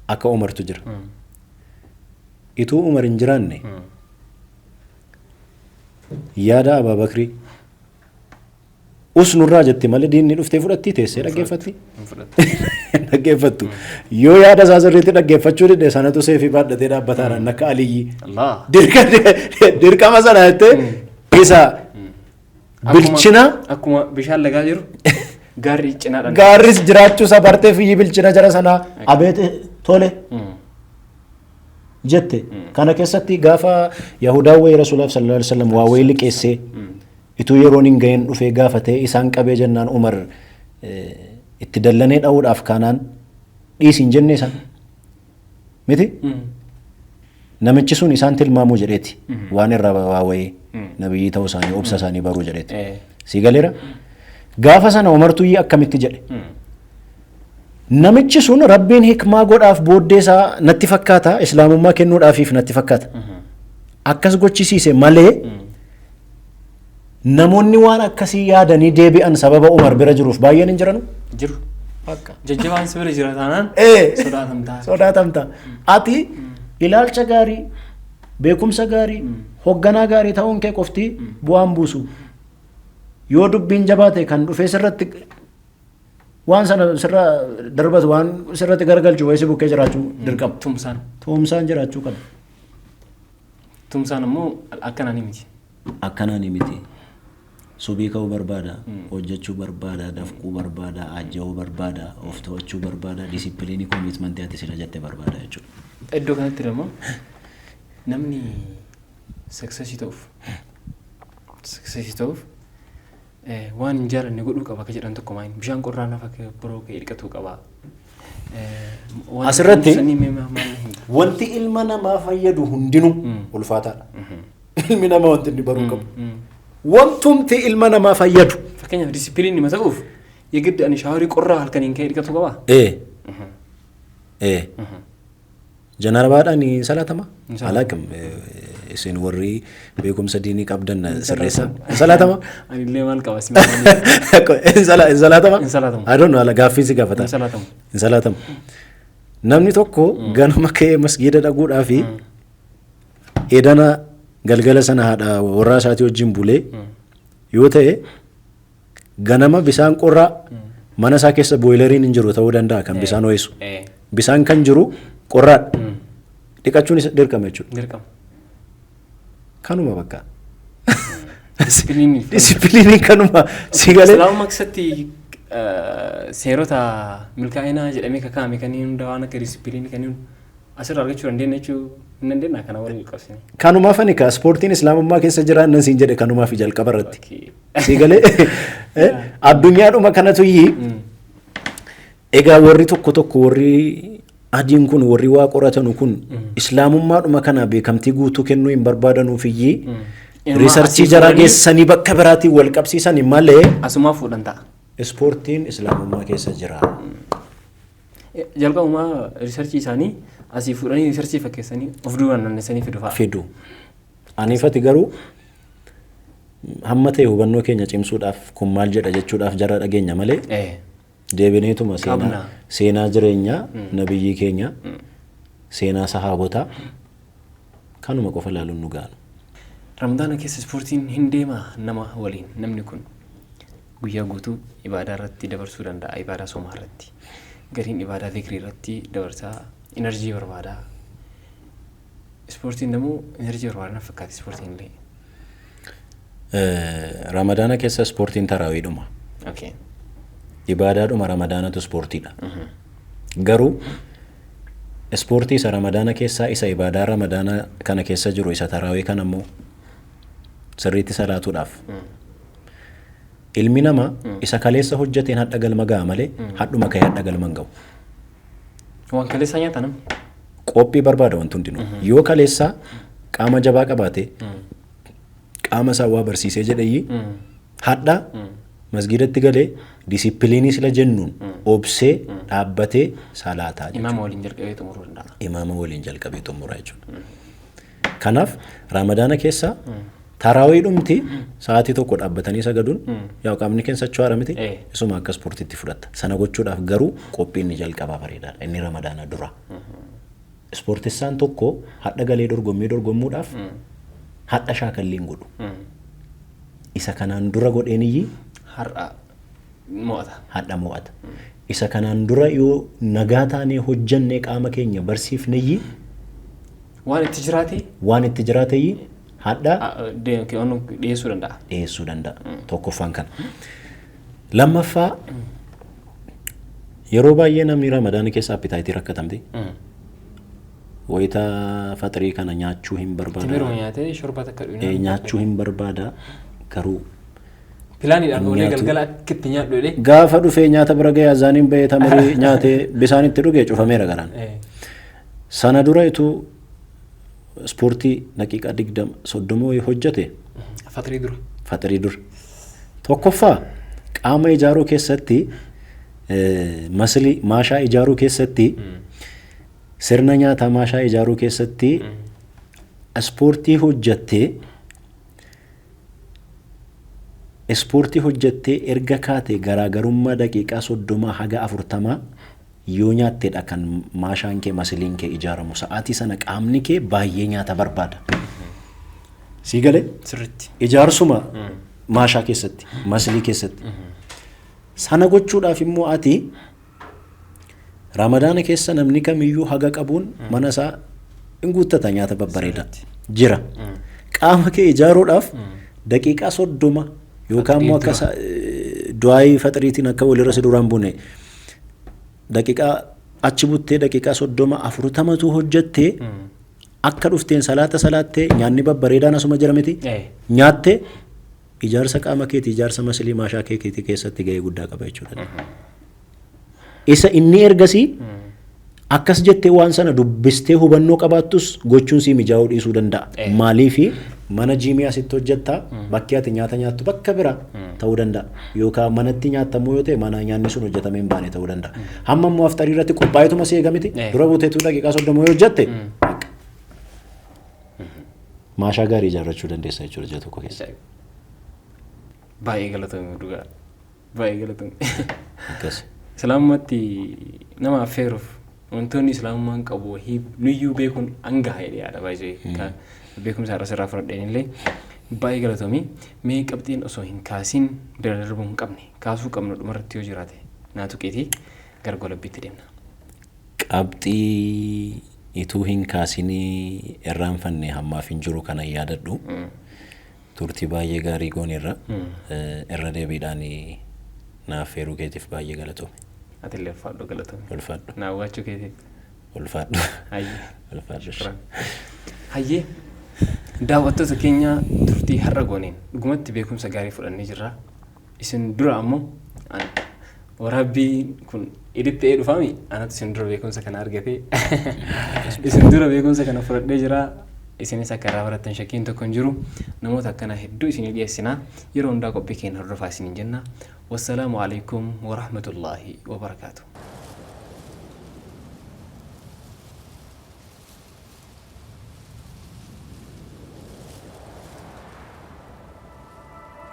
Akka Umartu jira. Ituu Umar hin jiraanne yaada Abaabakrii us nurraa jetti malee diinni dhuftee fudhattii teessee dhaggeeffatti. Dhaggeeffattu. Yoo yaada isaa sirriitti dhaggeeffachuu dide sanatu seefii baadhatee dhaabbataadhaan akka Aliyyi. Dirqama sana jettee isa bilchina. Akkuma bishaan lagaa jiru gaarri cinaadhaan. Gaarris jiraachuu isaa bartee fi bilchina jara sanaa abeet tole jette. Kana keessatti gaafa Yahudaan wayii Rasuulaaf sallallahu alaihi wasallam waa wayii liqeessee ituu yeroon hin gahin dhufee gaafatee isaan qabee jennaan Umar itti dallanee dha'uudhaaf kaanaan dhiisi hin jenne isaan. Miti? Namichi sun isaan tilmaamuu jedheeti. Waan irraa waa wayii nabiyyii ta'uu isaanii obsa isaanii baruu jedheeti. Sii galeera? Gaafa sana Umartuyyii akkamitti jedhe? Namichi sun Rabbiin hikmaa godhaaf booddee isaa natti fakkaata, islaamummaa kennuudhaafiif natti fakkaata. Akkas gochisiise malee namoonni waan akkasii yaadanii deebi'an sababa Umar bira jiruuf baay'een hin jiranu? Jiru. Bakka. Jajjabaan si bira jira taanaan sodaatamtaa. Sodaatamta. Ati ilaalcha gaarii, beekumsa gaarii, hogganaa gaarii ta'uun kee qofti bu'aan buusu. Yoo dubbiin jabaate kan dhufee sirratti waan sana sirra darbatu waan sirratti garagalchu wayii si bukkee jiraachuu dirqama. Tumsaan. Tumsaan jiraachuu qaba. Tumsaan immoo akkanaan miti. Akkanaan miti. Subii ka'uu barbaada, hojjechuu barbaada, dafquu barbaada, ajja'uu barbaada, of to'achuu barbaada, disipiliinii koomitmentii ati sila jette barbaada jechuudha. Iddoo kanatti immoo namni saksesii ta'uuf waan hin jaalanne godhuu qaba akka jedhan tokko maayini bishaan qorraa lafa biroo ka'ee dhiqatuu qaba. Asirratti wanti ilma namaa fayyadu hundinuu ulfaataadha. Ilmi namaa wanti inni baruu qabu. Wantumti ilma namaa fayyadu. Fakkeenyaaf disipiliinii ma ta'uuf yegiddi ani shaaworii qorraa halkaniin ka'ee dhiqatuu qabaa? Janarabaadhaan salaatama? Alaaqam isin warri beekumsa diinii qabdan sirreessa. Salaatama? Anillee maal qaba si Hin salaatama? Hin salaatamu. I don't know ala gaaffii si gaafata. Hin salaatamu. Hin salaatamu. Namni tokko ganama ka'ee masgiida dhaquudhaa fi edana galgala sana haadha warraa isaatii wajjin bulee yoo ta'e ganama bisaan qorraa mana isaa keessa booyilariin hin jiru ta'uu danda'a kan bisaan ho'isu. Bisaan kan jiru qorraadha. Dhiqachuun isa dirqama jechuudha. Dirqama. Kanuma bakka. Disipiliinii. Disipiliinii kanuma si galee. Islaamummaa keessatti seerota milkaa'inaa jedhamee kakaa'ame kanneen hunda waan akka disipiliinii kanneen asirraa argachuu dandeenya jechuu hin dandeenya kana waliin qabsine. Kanumaaf ani ka ispoortiin islaamummaa keessa jiraan nan siin jedhe kanumaaf jalqaba irratti. Si galee addunyaadhuma kanatu iyyii Egaa warri tokko tokko, warri adiin kun, warri waa qoratanu kun, islaamummaadhuma kana beekamtii guutuu kennuu hin barbaadanuufiyyii Ilma researchii asii jaraa fuudhanii geessanii bakka biraatiin wal qabsiisan malee asumaa fuudhan ta'a. Ispoortiin islaamummaa keessa jira. Jalqabumaa researchii isaanii asii fuudhanii researchii fakkeessanii of duubaan naannessanii fidu fa'a. Fidu. Aniifati garuu hamma ta'e hubannoo keenya cimsuudhaaf, kun maal jedha jechuudhaaf jara dhageenya malee deebineetuma seenaa Qabna. Seenaa jireenyaa nabiyyii keenya, seenaa sahaabotaa kanuma qofa ilaaluun nu gaanu. Ramadaana keessa ispoortiin hin deemaa nama waliin? Namni kun guyyaa guutuu ibaadaa irratti dabarsuu danda'a, ibaadaa soomaa irratti, gariin ibaadaa zikrii irratti dabarsaa, energy barbaada. Ispoortiin immoo energy barbaada na fakkaata ispoortiin illee. Ramadaana keessa ispoortiin taraawiidhuma. Ibaadaadhuma ramadaanatu ispoortiidha. Garuu ispoortii isa ramadaana keessaa, isa ibaadaa ramadaana kana keessa jiru, isa taraawii kana immoo sirriitti salaatuudhaaf. Ilmi namaa isa kaleessa hojjeteen hadha galma ga'a malee hadhuma ka'ee hadha galma hin ga'u. Waan kaleessaa nyaata namni. Qophii barbaada wanti hundinuu. Yoo kaleessaa qaama jabaa qabaate, qaama isaa waa barsiisee jedheyyii, hadha masgiidatti galee discipline sila jennuun obsee dhaabbatee salaataa jechuudha. Imaama waliin jalqabee xumuruu danda'a. Imaama waliin jalqabee xumuraa jechuudha. Kanaaf ramadaana keessa taraawii dhumti sa'aatii tokko dhaabbatanii sagaduun yaa qaamni keessa socho'aara miti, isuma akka ispoortiitti fudhatta. Sana gochuudhaaf garuu qophiin inni jalqabaa bareedaadha. Inni ramadaana dura. Ispoortissaan tokko hadha galee dorgommii dorgommuudhaaf hadha shaakalliin godhu. Isa kanaan dura godheeniyyi Har'a mo'ata. Hadha mo'ata. Isa kanaan dura yoo nagaa taanee hojjannee qaama keenya barsiifneyyi waan itti jiraate waan itti jiraateyyi hadha dhiyeessuu danda'a. Dhiyeessuu danda'a. Tokkoffaan kana. Lammaffaa, yeroo baay'ee namni ramadaana keessa appetite rakkatamti. Wayita faxirii kana nyaachuu hin barbaada. Timiruma nyaatee shorba takka dhugnaa. Nyaachuu hin barbaada garuu Planiidhaan oolee nyaatu. Galgala akka itti nyaadhu jedhee. Gaafa dhufee nyaata bira ga'e, azaaniin bahee, tamirii nyaatee bishaan itti dhuge, cufameera garaan. Sana dura ituu ispoortii daqiiqaa 20 30 wayii hojjete Faxirii dura. Faxirii dura. Tokkoffaa, qaama ijaaruu keessatti, muscle maashaa ijaaruu keessatti, sirna nyaataa maashaa ijaaruu keessatti ispoortii hojjattee erga kaate garaagarummaa daqiiqaa 30 haga 40 yoo nyaatteedha kan maashaan kee, muscleiin kee ijaaramu. Sa'aatii sana qaamni kee baay'ee nyaata barbaada. Sii galee? Sirriitti. Ijaarsuma maashaa keessatti, muscle keessatti. Sana gochuudhaaf immoo ati ramadaana keessa namni kamiyyuu haga qabuun mana isaa hin guuttata, nyaata babbareedaa jira. Qaama kee ijaaruudhaaf daqiiqaa 30 yookaan immoo akka du'aayii faxiriitiin akka walirra si duraan buune daqiiqaa achi buttee daqiiqaa 30 40tu hojjattee, akka dhufteen salaata salaattee, nyaanni babbareedaan asuma jira miti, nyaattee ijaarsa qaama keetii, ijaarsa muscle maashaa keetii keessatti gahee guddaa qaba jechuudha. Isa inni ergasii akkas jettee waan sana dubbistee hubannoo qabaattus gochuun sii mijaa'uu dhiisuu danda'a. Maaliifi mana gymii asitti hojjettaa, bakki ati nyaata nyaattu bakka biraa ta'uu danda'a. Yookaan manatti nyaattamu yoo ta'e, mana nyaanni sun hojjetamee hin baane ta'uu danda'a. Hamma immoo aftarii irratti qophaa'eetuma si eega miti, dura buuteetu daqiiqaa 30 yoo hojjette maashaa gaarii ijaarrachuu dandeessa jechuudha ji'a tokko keessa. Baay'ee galatoomii dhugaa. Baay'ee galatoomii. Akkas. Islaamummaatti nama affeeruuf wantoonni islaamummaan qabu wahii nuyyuu beekuun hangaha jedhee yaada baay'ee. Beekumsa irra sirraa fudhadheen illee baay'ee galatoomii. Mee qabxiin osoo hin kaasiin bira darbuu hin qabne, kaasuu qabnu dhumarratti yoo jiraate naa tuqiitii gara golabbiitti deemna. Qabxii ituu hin kaasinii irraanfanne hammaaf hin jiru kana yaadadhu. Turtii baay'ee gaarii gooneerra. Irra deebiidhaan naaf feeruu keetiif baay'ee galatoome. Atillee ulfaadhu, galatoome. Ulfaadhu. Na hawwaachuu keetiif. Ulfaadhu. Hayyee. Ulfaadhu. Shukran. Hayyee, daawwattoota keenya, turtii har'a gooneen dhugumatti beekumsa gaarii fudhannee jirra. Isin dura ammoo waraabbiin kun Edit ta'ee dhufaami anatu isin dura beekumsa kana argate, isin dura beekumsa kana fudhadhee jira. Isinis akka irraa barattan shakkiin tokko hin jiru. Namoota akkanaa hedduu isinii dhiyeessina. Yeroo hundaa qophii keenya hordofaa isiniin jenna. Wassalaamu alaikum warahmatullaahi wabarakaatuh.